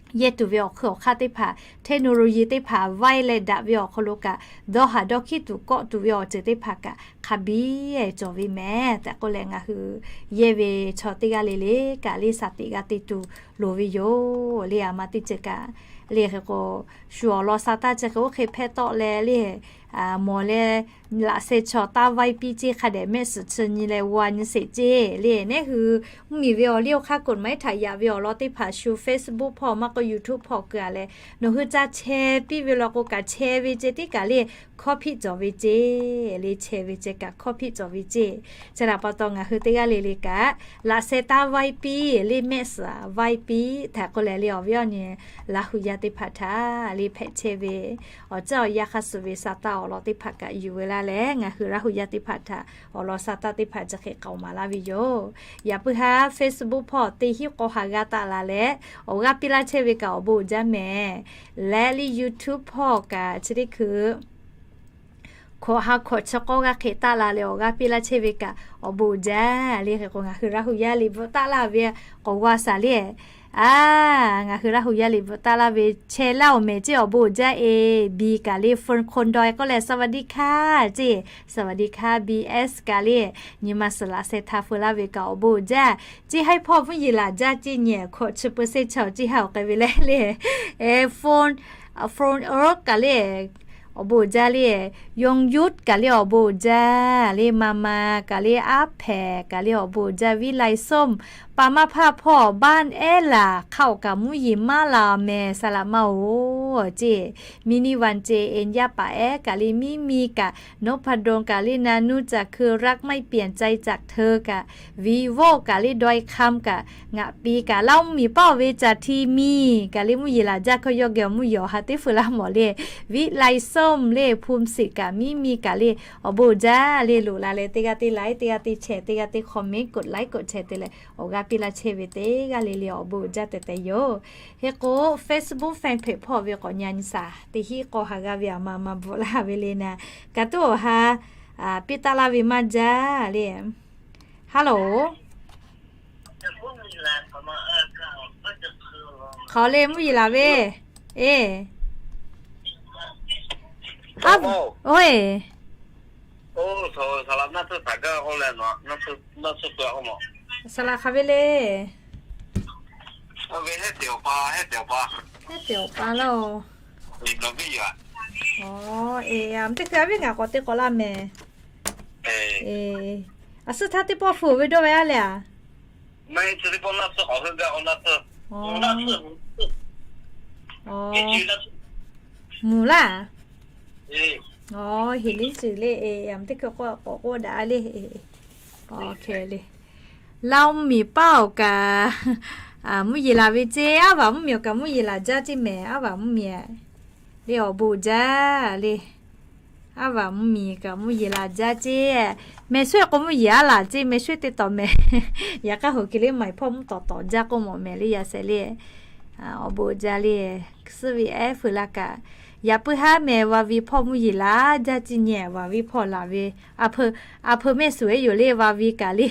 yehˇ tuˬ ve awˬ hk'eun awˬ hk'aˇ teˇ hpaˍ, technology teˇ hpaˍ vaiˇ leh daꞈ ve awˬ hk'aw lo kaꞈ dawˇ haˍ dawˇ hkiˉ tuˬ kawˆ tuˬ ve awˬ ceuˬ teˇ hpaˍ kaꞈ hk'a biˇ cawˬ ve mehˍ tehꞈ k'oˆ leh, ngaˬ hui yehˇ ve chaw teˇ g'aˇ le le kaꞈ le สถิติ g'a te tuˬ loˍ ve yoˬ le. Aˬ ma teˇ ceuˬ kaꞈ le, hk'e k'o shu awˬ lawn sa taˇ chi hk'e oˇ hk'e hpehˇ tawˆ leh le, mawˬ leh laꞈ sheh chaw taˇ vaiˇ piˇ ceˇ, hk'a dehꞈ mehˆ suhˍ chi nyi leh g'a nyi sheˍ ceˇ le. Neˉ hui mvuhˇmiˬ ve awˬ liˇ awˬ hk'aˇ กฎหมาย htaꞈ yaꞈ ve awˬ lawn teˇ hpaˍ shu Facebook hpawˇ maˇ k'oˆ YouTube hpawˇ keu-a leh, nawˬ hui ca chehˇ piˇ ve law k'o kaꞈ chehˇ ve ceh tiˉ kaꞈ le, hkawˇ hpiˆ cawˬ ve ceˇ le, chehˇ ve ceh kaꞈ hkawˇ hpiˆ cawˬ ve ceˇ. Chi htaꞈ pa taw ngaˬ hui teˇ g'aˇ le le kaꞈ laꞈ sheh taˇ vaiˇ piˇ le, mehˆ suhˍ vaiˇ piˇ htaꞈ k'oˆ leh le, awˬ viˉ awˬ nyi Laˇ hu yaˇ teˇ hpaˍ htaꞈ le hpehꞈ chehˇ ve awˬ caˇ awˬ yanˇ hk'a suhˍ ve sa taˇ awˬ lawn teˇ hpaˍ kaꞈ yuˬ ve laˇ leh, ngaˬ hui Laˇ hu yaˇ teˇ hpaˍ htaꞈ awˬ lawn sa taˇ teˇ hpaˍ chi hk'e k'aoˍ maˍ laˇ ve yoˬ. Yaꞈ puiˉ haˉ Facebook hpawˇ teˇ hinˉ k'aw haˍ g'a taˍ laˬ leh, awˬ g'aˇ piˇ laˇ chehˇ ve kaꞈ awˬ bon uiˍ jaˇ mehˍ. Leh le YouTube hpawˇ kaꞈ chi teˇ hkui hkawꞈ ha hkawꞈ chi k'awˇ g'aˇ hk'e taˆ la leh awˬ g'aˇ piˇ laˇ chehˇ ve kaꞈ awˬ bon uiˍ jaˇ le. Hk'e k'o ngaˬ hui Laˇ hu yaˇ liꞈ bvuhꞈ taˆ laˇ ve k'awꞈ g'a shaˍ le. A, ngaˬ hui Laˇ hu yaˇ liꞈ bvuhꞈ taˆ laˇ ve chehˇ laˇ awˬ mehˍ ceˇ, awˬ bon uiˍ jaˇ e. Bi kaꞈ le คนคนดอย k'oˆ leh สวัสดีค่ะ ceˇ, สวัสดีค่ะ B S kaꞈ le, nyi ma suhˍ laꞈ sheh htaꞈ feu laˇ ve kaꞈ awˬ bon uiˍ jaˇ. Ceˇ haiˉ hpawˇ mvuhˇ yeˬ laˬ jaˇ ceˇ, nyi hkawꞈ chi เปอร์เซ็นต์ chaw ceˇ haiˉ awˬ k'ai ve leh le, phone, phone oˇ kaꞈ le awˬ bon uiˍ jaˇ le, ยงยุทธ kaꞈ le awˬ bon uiˍ jaˇ le, มามา kaꞈ le, อาแผะ kaꞈ le awˬ bon uiˍ jaˇ, วิไลส้ม, ปามาพาพ่อ บ้านแอ้หล่า hk'a awˬ kaꞈ mvuhˇ yeˬ maˇ laˬ mehˍ, saˍ laꞈ ma-oˬ ceˇ, มินิวัน ceˇ, เอ็น yaˇ paˍ ehˉ kaꞈ le, มิมี kaꞈ, นพดล kaꞈ le, นานุ จักคือรัก ไม่เปลี่ยนใจจากเธอ kaꞈ, วีโว่ kaꞈ le, ดอยคำ kaꞈ, ngaꞈ pi kaꞈ, เล่าหมี่เป้า ve จัดที mi kaꞈ le, mvuhˇ yeˬ laˬ jaˇ hkawˇ yawˇ geh awˬ mvuhˇ yeˬ awˬ ha teˇ feu laˇ mawˬ le, วิไลส้ม le, ภูมิสิทธิ์ kaꞈ, มิมี kaꞈ le, awˬ bon uiˍ jaˇ le. Loꞈ la leh teˇ g'aˇ teˇ like, teˇ g'aˇ teˇ share, teˇ g'aˇ teˇ comment, กดไลค์ กดแชร์ te leh awˬ g'aˇ piˇ laˇ chehˇ ve teˇ g'aˇ le le awˬ bon uiˍ jaˇ tehꞈ tehꞈ yoˬ. Hk'e k'o Facebook fanpage hpawˇ ve k'awꞈ nyi nyi shaˍ, teˇ hinˉ k'aw haˍ g'a ve aˬ ma ma bvuhꞈ laˇ ve le naˍ, kaꞈ tuˉ awˬ ha piˇ taˆ laˇ ve maˇ jaˇ le. Hello. Hk'aw le mvuhˇ yeˬ laˬ ve. E. Oˇ e. Saˍ laꞈ hk'aˬ ve le. Heh teꞈ awˬ pa laˇ-oˬ. Aˬ, e, a, teˇ hkui a viˉ ngaˬ k'awꞈ te k'awꞈ laˇ mehˍ. E, a suhˉ htaˇ teˇ pawˆ fuiˍ ve dawˇ ve a le a. Mvuhˬ laˇ. Aˬ, heˍ liˇ cuˬ le, e, a teˇ hkui k'awꞈ k'oˆ daꞈ le. Oˇ hk'e le. Laˇ mvuhˇ miˬ paˇ awˬ kaꞈ mvuhˇ yeˬ laˬ ve ceˇ, aˉ vaꞈ mvuhˇ miˬ awˬ kaꞈ mvuhˇ yeˬ laˬ jaˇ ceˇ mehˍ, aˉ vaꞈ mvuhˇ miˬ le awˬ bon uiˍ jaˇ le. Aˉ vaꞈ mvuhˇ miˬ kaꞈ mvuhˇ yeˬ laˬ jaˇ ceˇ. Mehˍ shawehˇ k'o mvuhˇ yeˬ aˉ laˬ ceˇ, mehˍ shawehˇ te tawˍ mehˍ. Yaꞈ hk'aˇ hoꞈ ke le maˍ hpawˇ mvuhˇ tawˍ tawˍ jaˇ k'oˆ mawˬ mehˍ le yaˇ shehˍ le. Awˬ bon uiˍ jaˇ le. Suhˉ ve ehˉ feu la kaꞈ, yaꞈ puiˉ haˉ mehˍ, วาวี hpawˇ mvuhˇ yeˬ laˬ jaˇ ceˇ nyi, วาวี hpawˇ laˬ ve. Aˬ peu mehˆ suhˍ ehˉ yoˬ le, วาวี kaꞈ le.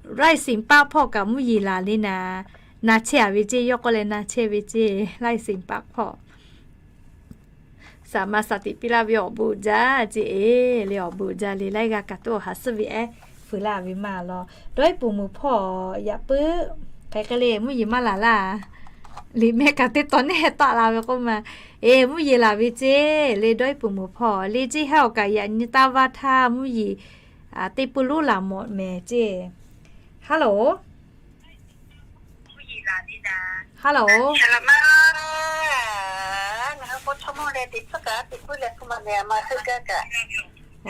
Laiˇ siˍ paˆ hpawˇ kaꞈ mvuhˇ yeˬ laˬ le naˍ, na chehˇ a ve ceˇ, yawˇ k'oˆ leh na chehˇ ve ceˇ, laiˇ siˍ paˆ hpawˇ. Saˍ ma saˍ tiꞈ piˇ laˇ ve awˬ bon jaˇ ceˇ e, le awˬ bon jaˇ le laiˉ g'aˇ kaꞈ tuˉ awˬ ha suhˉ ve ehˉ feu laˇ ve maˇ law. Dawˇ iˉ puˍ muiˬ hpawˇ yaꞈ puiˉ hk'e hk'e le mvuhˇ yeˬ maˇ laˬ laˇ. Liꞈ mehˆ kaꞈ teˇ tawn neˇ heh taˆ la ve k'oˆ ma. E, mvuhˇ yeˬ laˬ ve ceˇ le dawˇ iˉ puˍ muiˬ hpawˇ le ceˇ, ha awˬ kaꞈ yaꞈ nyi taˇ vaˇ htaˇ mvuhˇ yeˬ teˇ pui lonˉ laˬ mawꞈ mehˍ ceˇ. Hello, hello. O,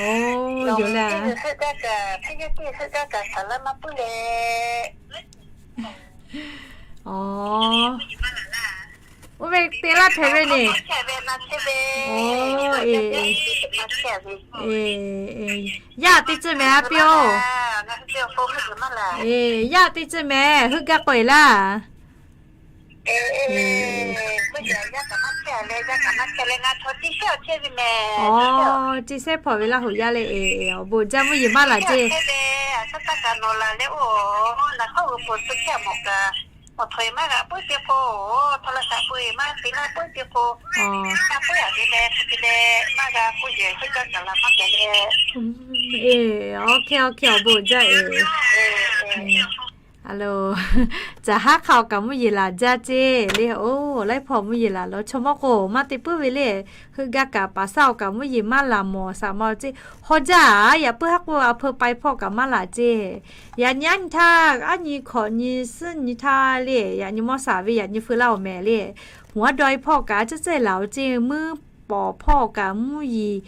yoˬ le. Oˇ ve te laˇ hpehꞈ ve ne. O, e, e, yaˇ teˇ ceuˬ mehˍ a piˇ-oˬ. E, yaˇ teˇ ceuˬ mehˍ, heuˆ gaˇ k'oˆ e laˇ. Chi sehˉ hpawˇ ve Laˇ huˍ yaˇ le, e, awˬ bon jaˇ mvuhˇ yeˬ maˇ laˬ ceˇ. E, awˬ hk'e awˬ hk'e awˬ bon jaˇ e. A lo, caˬ haˉ hk'a awˬ kaꞈ mvuhˇ yeˬ laˬ jaˇ ceˇ le. O, laiˉ hpawˇ mvuhˇ yeˬ laˬ law, chaw mawˇ k'o maˇ te puiˉ ve le. Heuˆ gaˇ kaꞈ paˍ saˉ awˬ kaꞈ mvuhˇ yeˬ maˇ laˬ mawˬ saˍ ma ceˇ. Haw jaˇ a, yaꞈ puiˉ haˉ k'oˆ a hpeu pai hpawˇ kaꞈ maˇ laˬ ceˇ. Yaꞈ nyi aˉ nyi htaˇ, aˉ nyi hkawꞈ nyi suhˉ nyi htaˇ le, yaꞈ nyi mawˇ saˍ ve yaꞈ nyi feu laˇ awˬ mehˍ le. Mvuhˇ haˉ dawˇ e hpawˇ kaꞈ cehˇ cehˇ laˬ-oˬ ceˇ, muiˉ pawˍ hpawˇ kaꞈ mvuhˇ yeˬ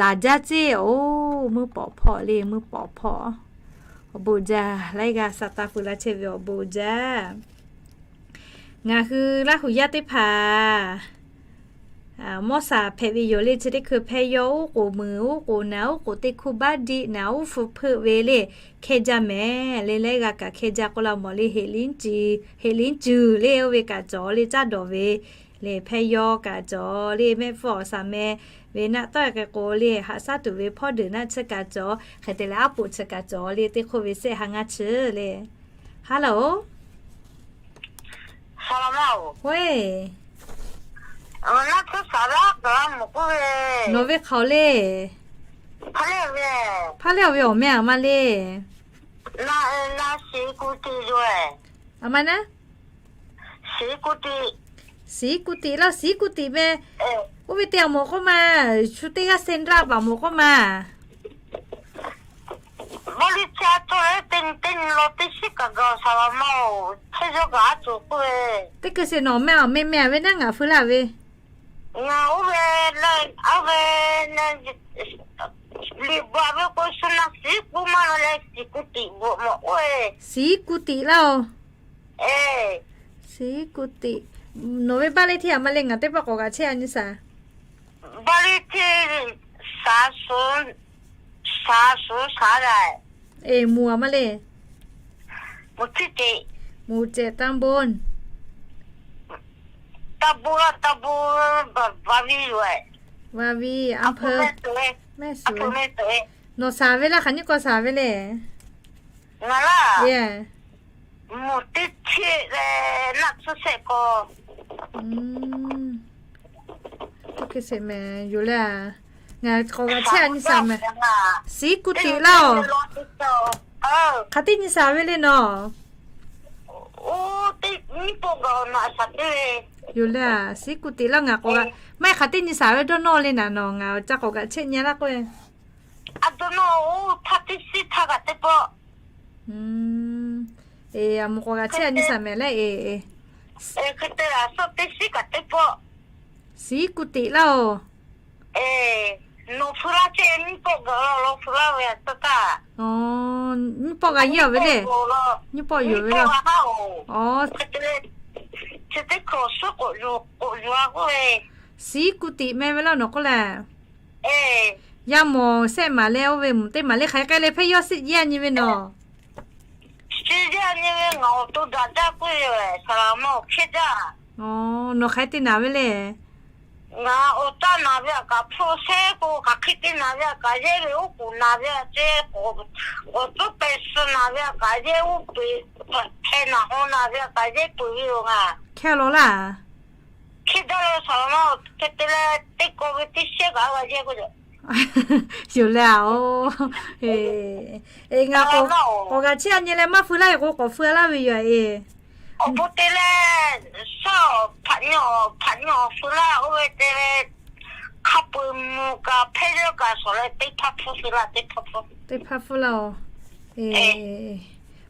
laˬ jaˇ ceˇ. O, muiˉ pawˍ hpawˇ le, muiˉ pawˍ hpawˇ. Awˬ bon jaˇ, laiˉ g'aˇ sa taˍ feu laˇ chehˇ ve awˬ bon jaˇ. Ngaˬ hui Laˇ huˍ yaˇ teˇ hpaˍ mawˇ saˍ hpehꞈ ve yoˬ le, chi teˇ hkui hpehˇ yawˇ oˉ k'oˍ meuˍ oˉ k'oˍ naˍ oˉ k'oˍ teˇ hkuˇ baˆ diˆ naˍ oˉ hpu hpeuˆ ve le, hkehˇ jaˇ mehˍ le, laiˉ g'aˇ kaꞈ hkehˇ jaˇ k'oˆ laˇ mawˬ le, heꞈ liˉ cuˬ le, oˇ ve kaꞈ cawˬ le, caˇ dawˬ ve le, hpehˇ yawˇ kaꞈ cawˬ le, mehˆ hpfuhˇ awˬ saˍ meh ve naˆ tawˆ k'ai k'o le, haꞈ shaˉ tuˬ ve hpawˇ deuˬ naˆ chi kaꞈ cawˬ, hk'e te leh aˉ poꞈ chi kaꞈ cawˬ le, teˇ hk'oˆ ve sehˆ ha ngaˇ chi le. Hello. Oˇ e, nawˬ ve hk'aˬ le. Hpaˇ lehˇ ve awˬ meh a ma le. A ma naˉ, Siˉ kuˬ tiꞈ laˇ, Siˉ kuˬ tiꞈ meh. Oˇ ve te a mawˬ k'oˆ ma, shu teˇ g'aˇ seh raˆ baˬ mawˬ k'oˆ ma. Teˇ hkui sheˍ nawˬ meh awˬ meh meh ve naˉ ngaˬ feu laˇ ve. Ngaˬ oˇ ve, oˇ ve, liꞈ bvuhꞈ ve k'o shu na Siˉ kuˬ maˇ la leh Siˉ kuˬ tiꞈ bvuhꞈ mawˬ k'oˆ ve. Siˉ kuˬ tiꞈ laˇ-oˬ. Siˉ kuˬ tiꞈ. Nawˬ ve baˆ leh hteˇ a ma le, ngaˬ teˇ pawˆ k'awꞈ g'aꞈ chehˇ a nyi saˍ. Baˆ leh hteˇ, saˍ shuˍ, saˍ shuˍ shaˍ g'a. E, mvuhꞈ a ma le. Mvuhꞈ cehˬ, taˇ bon. Taˇ bon, taˇ bon, va vi yoˬ. Va vi, a hpeu, mehˆ suˍ. Nawˬ shaˍ ve laˇ, hk'aˬ nyiˇ k'awꞈ shaˍ ve le. Ngaˬ laˇ. Mvuhꞈ teˇ hk'e leh naˆ tsuhˇ shehˆ k'awꞈ. Teˇ hkui sheˍ mehˍ yoˬ le. Ngaˬ k'awꞈ g'aꞈ chehˇ a nyi saˍ mehˍ. Siˉ kuˬ tiꞈ laˇ-oˬ. Hk'aˬ teˇ nyi saˍ ve le nawˬ. Yoˬ le, Siˉ kuˬ tiꞈ laˇ ngaˬ k'awꞈ g'aꞈ, maˇ heˆ hk'aˬ teˇ nyi saˍ ve dawˇ nawˇ le naˍ nawˬ, ngaˬ ca k'awꞈ g'aꞈ chehˇ nyi laˇ k'oˆ ve. A dawˇ nawˇ-oˬ, htaˇ teˇ shiˉ htaˇ kaꞈ teˇ pawˆ. E, a mawˬ k'awꞈ g'aꞈ chehˇ a nyi saˍ mehˍ leh e. Siˉ kuˬ tiꞈ laˇ-oˬ. Nawˬ feu laˇ chehˇ nyiˇ pawˆ gaˬ la, law feu laˇ ve taˇ taˇ. Nyiˇ pawˆ g'a yaˇ ve le. Nyiˇ pawˆ yoˬ ve laˇ. Chi teˇ hkawꞈ suhˉ k'oꞈ yuˬ k'oꞈ yuˬ a k'oˆ ve. Siˉ kuˬ tiꞈ meh ve laˇ nawˬ k'oˆ leh. Yaˇ mawˬ shehˆ maˍ leh oˇ ve mvuhꞈ teˇ maˍ le hk'aˬ hk'e leh hpehˇ yawˇ shiˆ jaˇ nyi ve nawˬ. Shiˆ jaˇ nyi ve ngaˬ awˬ to daꞈ jaˇ k'oˆ ve, saˍ laꞈ ma awˬ hkehˇ jaˇ. Nawˬ hk'aˬ hk'e te naˍ ve le. Ngaˬ awˬ taˇ naˍ ve aꞈ kaꞈ hpu shehˉ k'o, hk'aˬ hk'e te naˍ ve aꞈ kaꞈ yehˇ ve uˉ k'oˍ naˍ ve aꞈ ceˇ, k'awꞈ tcuhˉ pehˍ suh naˍ ve aꞈ kaꞈ yehˇ uˉ peˍ, hpeh naˍ haw naˍ ve aꞈ kaꞈ yehˇ peuˬ ve yoˬ ngaˬ. Hkehˇ law laˇ. Hkehˇ daꞈ lo saˍ laˍ maˇ-oˬ, hk'e te leh teˇ kawˆ ve teˇ shehˉ kaꞈ g'a yehˇ k'o yoˬ. Yoˬ leh-a oˬ. Ngaˬ k'awꞈ g'a chiˇ a nyi leh maˇ feu laˇ ve k'o k'awꞈ feu laˇ ve yoˬ-e. Awˬ bon te leh, shaˉ hpaꞈ nyi awˬ hpaꞈ nyi awˬ feu laˇ oˇ ve te leh, hk'a peu-eˬ mvuhˇ kaꞈ hpehˇ yawˇ kaꞈ shawˍ leh teˇ hpaˇ hpfuhˇ feu laˇ, teˇ hpaˇ hpfuhˇ. Teˇ hpaˇ hpfuhˇ laˇ-oˬ.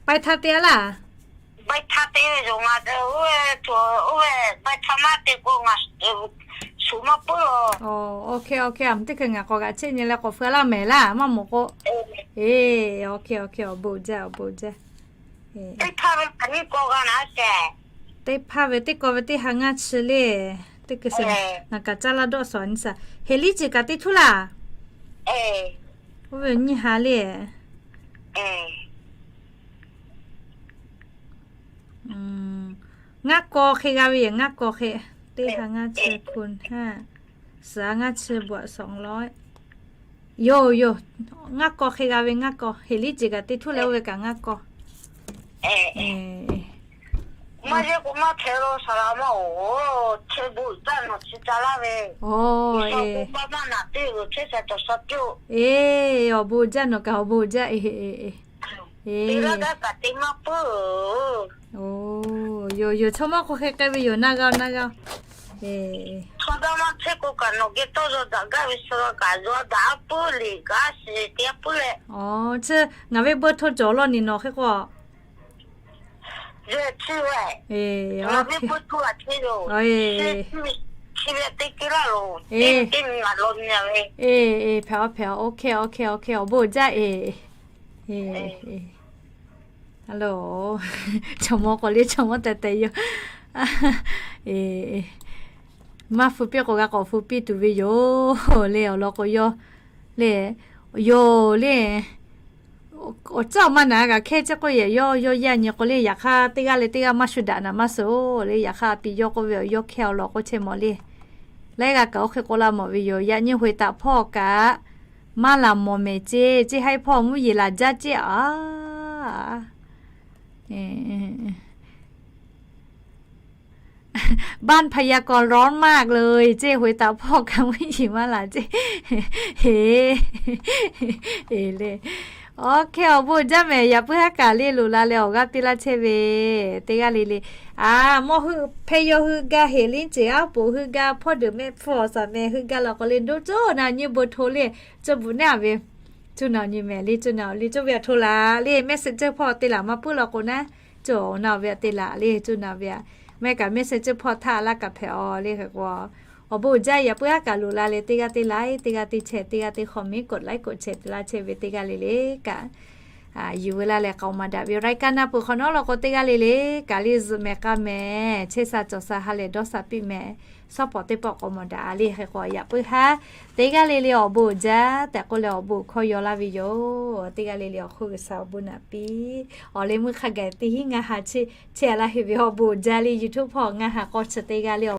Paiˇ htaˇ te-a laˇ. Paiˇ htaˇ te ve yoˬ ngaˬ, oˇ ve, oˇ ve paiˇ htaˇ maˇ te k'o ngaˬ shuˍ maˇ puiˉ-oˬ. Oˇ hk'e oˇ hk'e, a mvuhˇ teˇ hkui ngaˬ k'awꞈ g'a chiˇ nyi leh k'awꞈ feu laˇ mehˍ laˇ, maˇ mawˬ k'o. Eˬ, oˇ hk'e oˇ hk'e, awˬ bon jaˇ, awˬ bon jaˇ. Teˇ hpaˇ ve teˇ kawˆ ve teˇ ha ngaˇ chi le, teˇ hkui suhˍ ngaˬ kaꞈ caˇ laˇ dawˆ shawˍ nyi shaˍ. Heˍ liˉ ceuˬ kaꞈ te htuˇ laˇ. Oˇ ve nyiˇ ha le. Ngaˇ kaw hk'e g'a ve yoˬ, ngaˇ kaw hk'e. Teˇ ha ngaˇ chi คูณ haˆ, suhˍ ha ngaˇ chi บวก สองร้อย. Yoˬ yoˬ, ngaˇ kaw hk'e g'a ve ngaˇ kaw. Heˍ liˉ ceuˬ kaꞈ te htuˇ leh oˇ ve kaꞈ ngaˇ kaw. Maˇ yehˇ k'o maˇ hpehꞈ lo saˍ laˍ maˇ-oˬ, chi bon jaˇ nawˬ chi ca laˇ ve. Oˇ, maˇ maˇ naˍ teˇ g'uˬ chehˇ sha cawˬ sha piˇ-oˆ. Eˬ, awˬ bon jaˇ nawˬ kaꞈ awˬ bon jaˇ. Eˬ, eˬ, eˬ. Te laˇ gaˇ kaꞈ te maˇ puiˉ. Oˬ, yoˬ yoˬ, chaw mawˇ k'o hk'e k'ai ve yoˬ, na g'a-oˬ, na g'a-oˬ. Chaw dawˇ maˇ chehˇ k'o kaꞈ nawˬ geh tawˇ yaw daꞈ gaˇ ve suh kaꞈ yaw daꞈ a puiˉ le, gaˇ shiˍ te a puiˉ leh. Oˬ, chi ngaˬ ve เบอร์โทร cawˬ law ni nawˬ hk'e k'o. Chi ve, ngaˬ ve เบอร์โทร a te yoˬ. Chi ve teˇ keu laˇ loˬ. Teˇ nyi ngaˬ law nyi a ve. Eˬ, hpehꞈ-oˬ, hpehꞈ-oˬ, oˇ hk'e oˇ hk'e oˇ hk'e, awˬ bon jaˇ. Eˬ, eˬ, eˬ. Hello. Chaw mawˇ k'awꞈ le, chaw mawˇ tehˬ tehˬ yoˬ. Maˇ feu piˇ k'o g'a k'awꞈ feu piˇ tuˬ ve yoˬ le. Awˬ lawn k'o yawˇ le, yoˬ le. Awˬ caˉ awˬ ma naˍ kaꞈ hkehˇ chehˇ k'oˆ yehˬ, yawˇ yawˇ yaˇ nyi k'o le, yaꞈ hk'aˇ teˇ g'aˇ leh teˇ g'aˇ maˇ shu daꞈ naˍ maˇ suh-oˬ le. Yaꞈ hk'aˇ a pi yawˇ k'oˆ ve awˬ yawˇ hkehˇ awˬ lawn k'o chehˇ mawˬ le. Laiˉ g'aˇ kaꞈ oˇ hk'e k'oˆ laˇ mawˬ ve yoˬ. Yaꞈ nyi hoꞈ e taꞈ hpawˇ kaꞈ maˇ laˬ mawˬ mehˍ ceˇ, ceˇ haiˉ hpawˇ mvuhˇ yeˬ laˬ jaˇ ceˇ a. Ban pha ya kaw ron maˇ le ceˇ, hoꞈ e taꞈ hpawˇ kaꞈ mvuhˇ yeˬ maˇ laˬ ceˇ. Heˍ, eˬ le. Oˇ hk'e awˬ bon jaˇ mehˍ. Yaꞈ puiˉ haˉ kaꞈ le loꞈ la leh awˬ g'aˇ piˇ laˇ chehˇ ve teˇ g'aˇ le le. A, mawˇ heuˆ hpehˇ yawˇ heuˆ gaˇ, heˍ liˉ ceuˬ aˉ poꞈ heuˆ gaˇ, hpawˇ deuˬ mehˆ hpfuhˇ awˬ shaˍ mehˍ heuˆ gaˇ law k'o le, dawˇ cawˇ na nyi เบอร์โทร le, cawˇ bvuhꞈ naˉ ve. Cuˇ na nyi mehˍ le, cuˇ na le, cawˇ ve aꞈ hto laˬ le, message cawˇ hpawˇ te laˬ maˇ puiˉ law k'o naˉ, cawˇ na ve aꞈ te laˬ le, cuˇ na ve aꞈ. Mehˆ kaꞈ message cawˇ hpawˇ htaˇ laˇ kaꞈ hpehꞈ-aw le hk'e k'o. Awˬ bon uiˍ jaˇ, yaꞈ puiˉ haˉ kaꞈ loꞈ la leh teˇ g'aˇ teˇ like, teˇ g'aˇ teˇ share, teˇ g'aˇ teˇ comment, กดไลค์ กดแชร์ te laˇ chehˇ ve teˇ g'aˇ le le kaꞈ, yuˬ ve laˇ leh k'aoˍ maˍ daꞈ ve รายการ na peuˬ hk'awꞈ nawˉ law k'o teˇ g'aˇ le le kaꞈ le zuhꞈ mehˍ k'a mehˍ, chehˇ sha cawˬ sha ha lehˬ dawˇ sha piˇ mehˍ, support teˇ pawˆ k'awꞈ mawˬ daꞈ le hk'e k'o, yaꞈ puiˉ haˉ teˇ g'aˇ le le awˬ bon uiˍ jaˇ tehꞈ k'oˆ leh awˬ bon hkawˇ yaw laˇ ve yoˬ. Teˇ g'aˇ le le awˬ hk'oˆ G'uiˬsha awˬ bon naꞈ piˇ. Awˬ leh meuˇ hk'a gaˬ teˇ hinˉ ngaˇ ha chehˇ laˇ heˆ ve awˬ bon uiˍ jaˇ le. YouTube hpawˇ ngaˇ ha k'awˇ chi teˇ g'aˇ le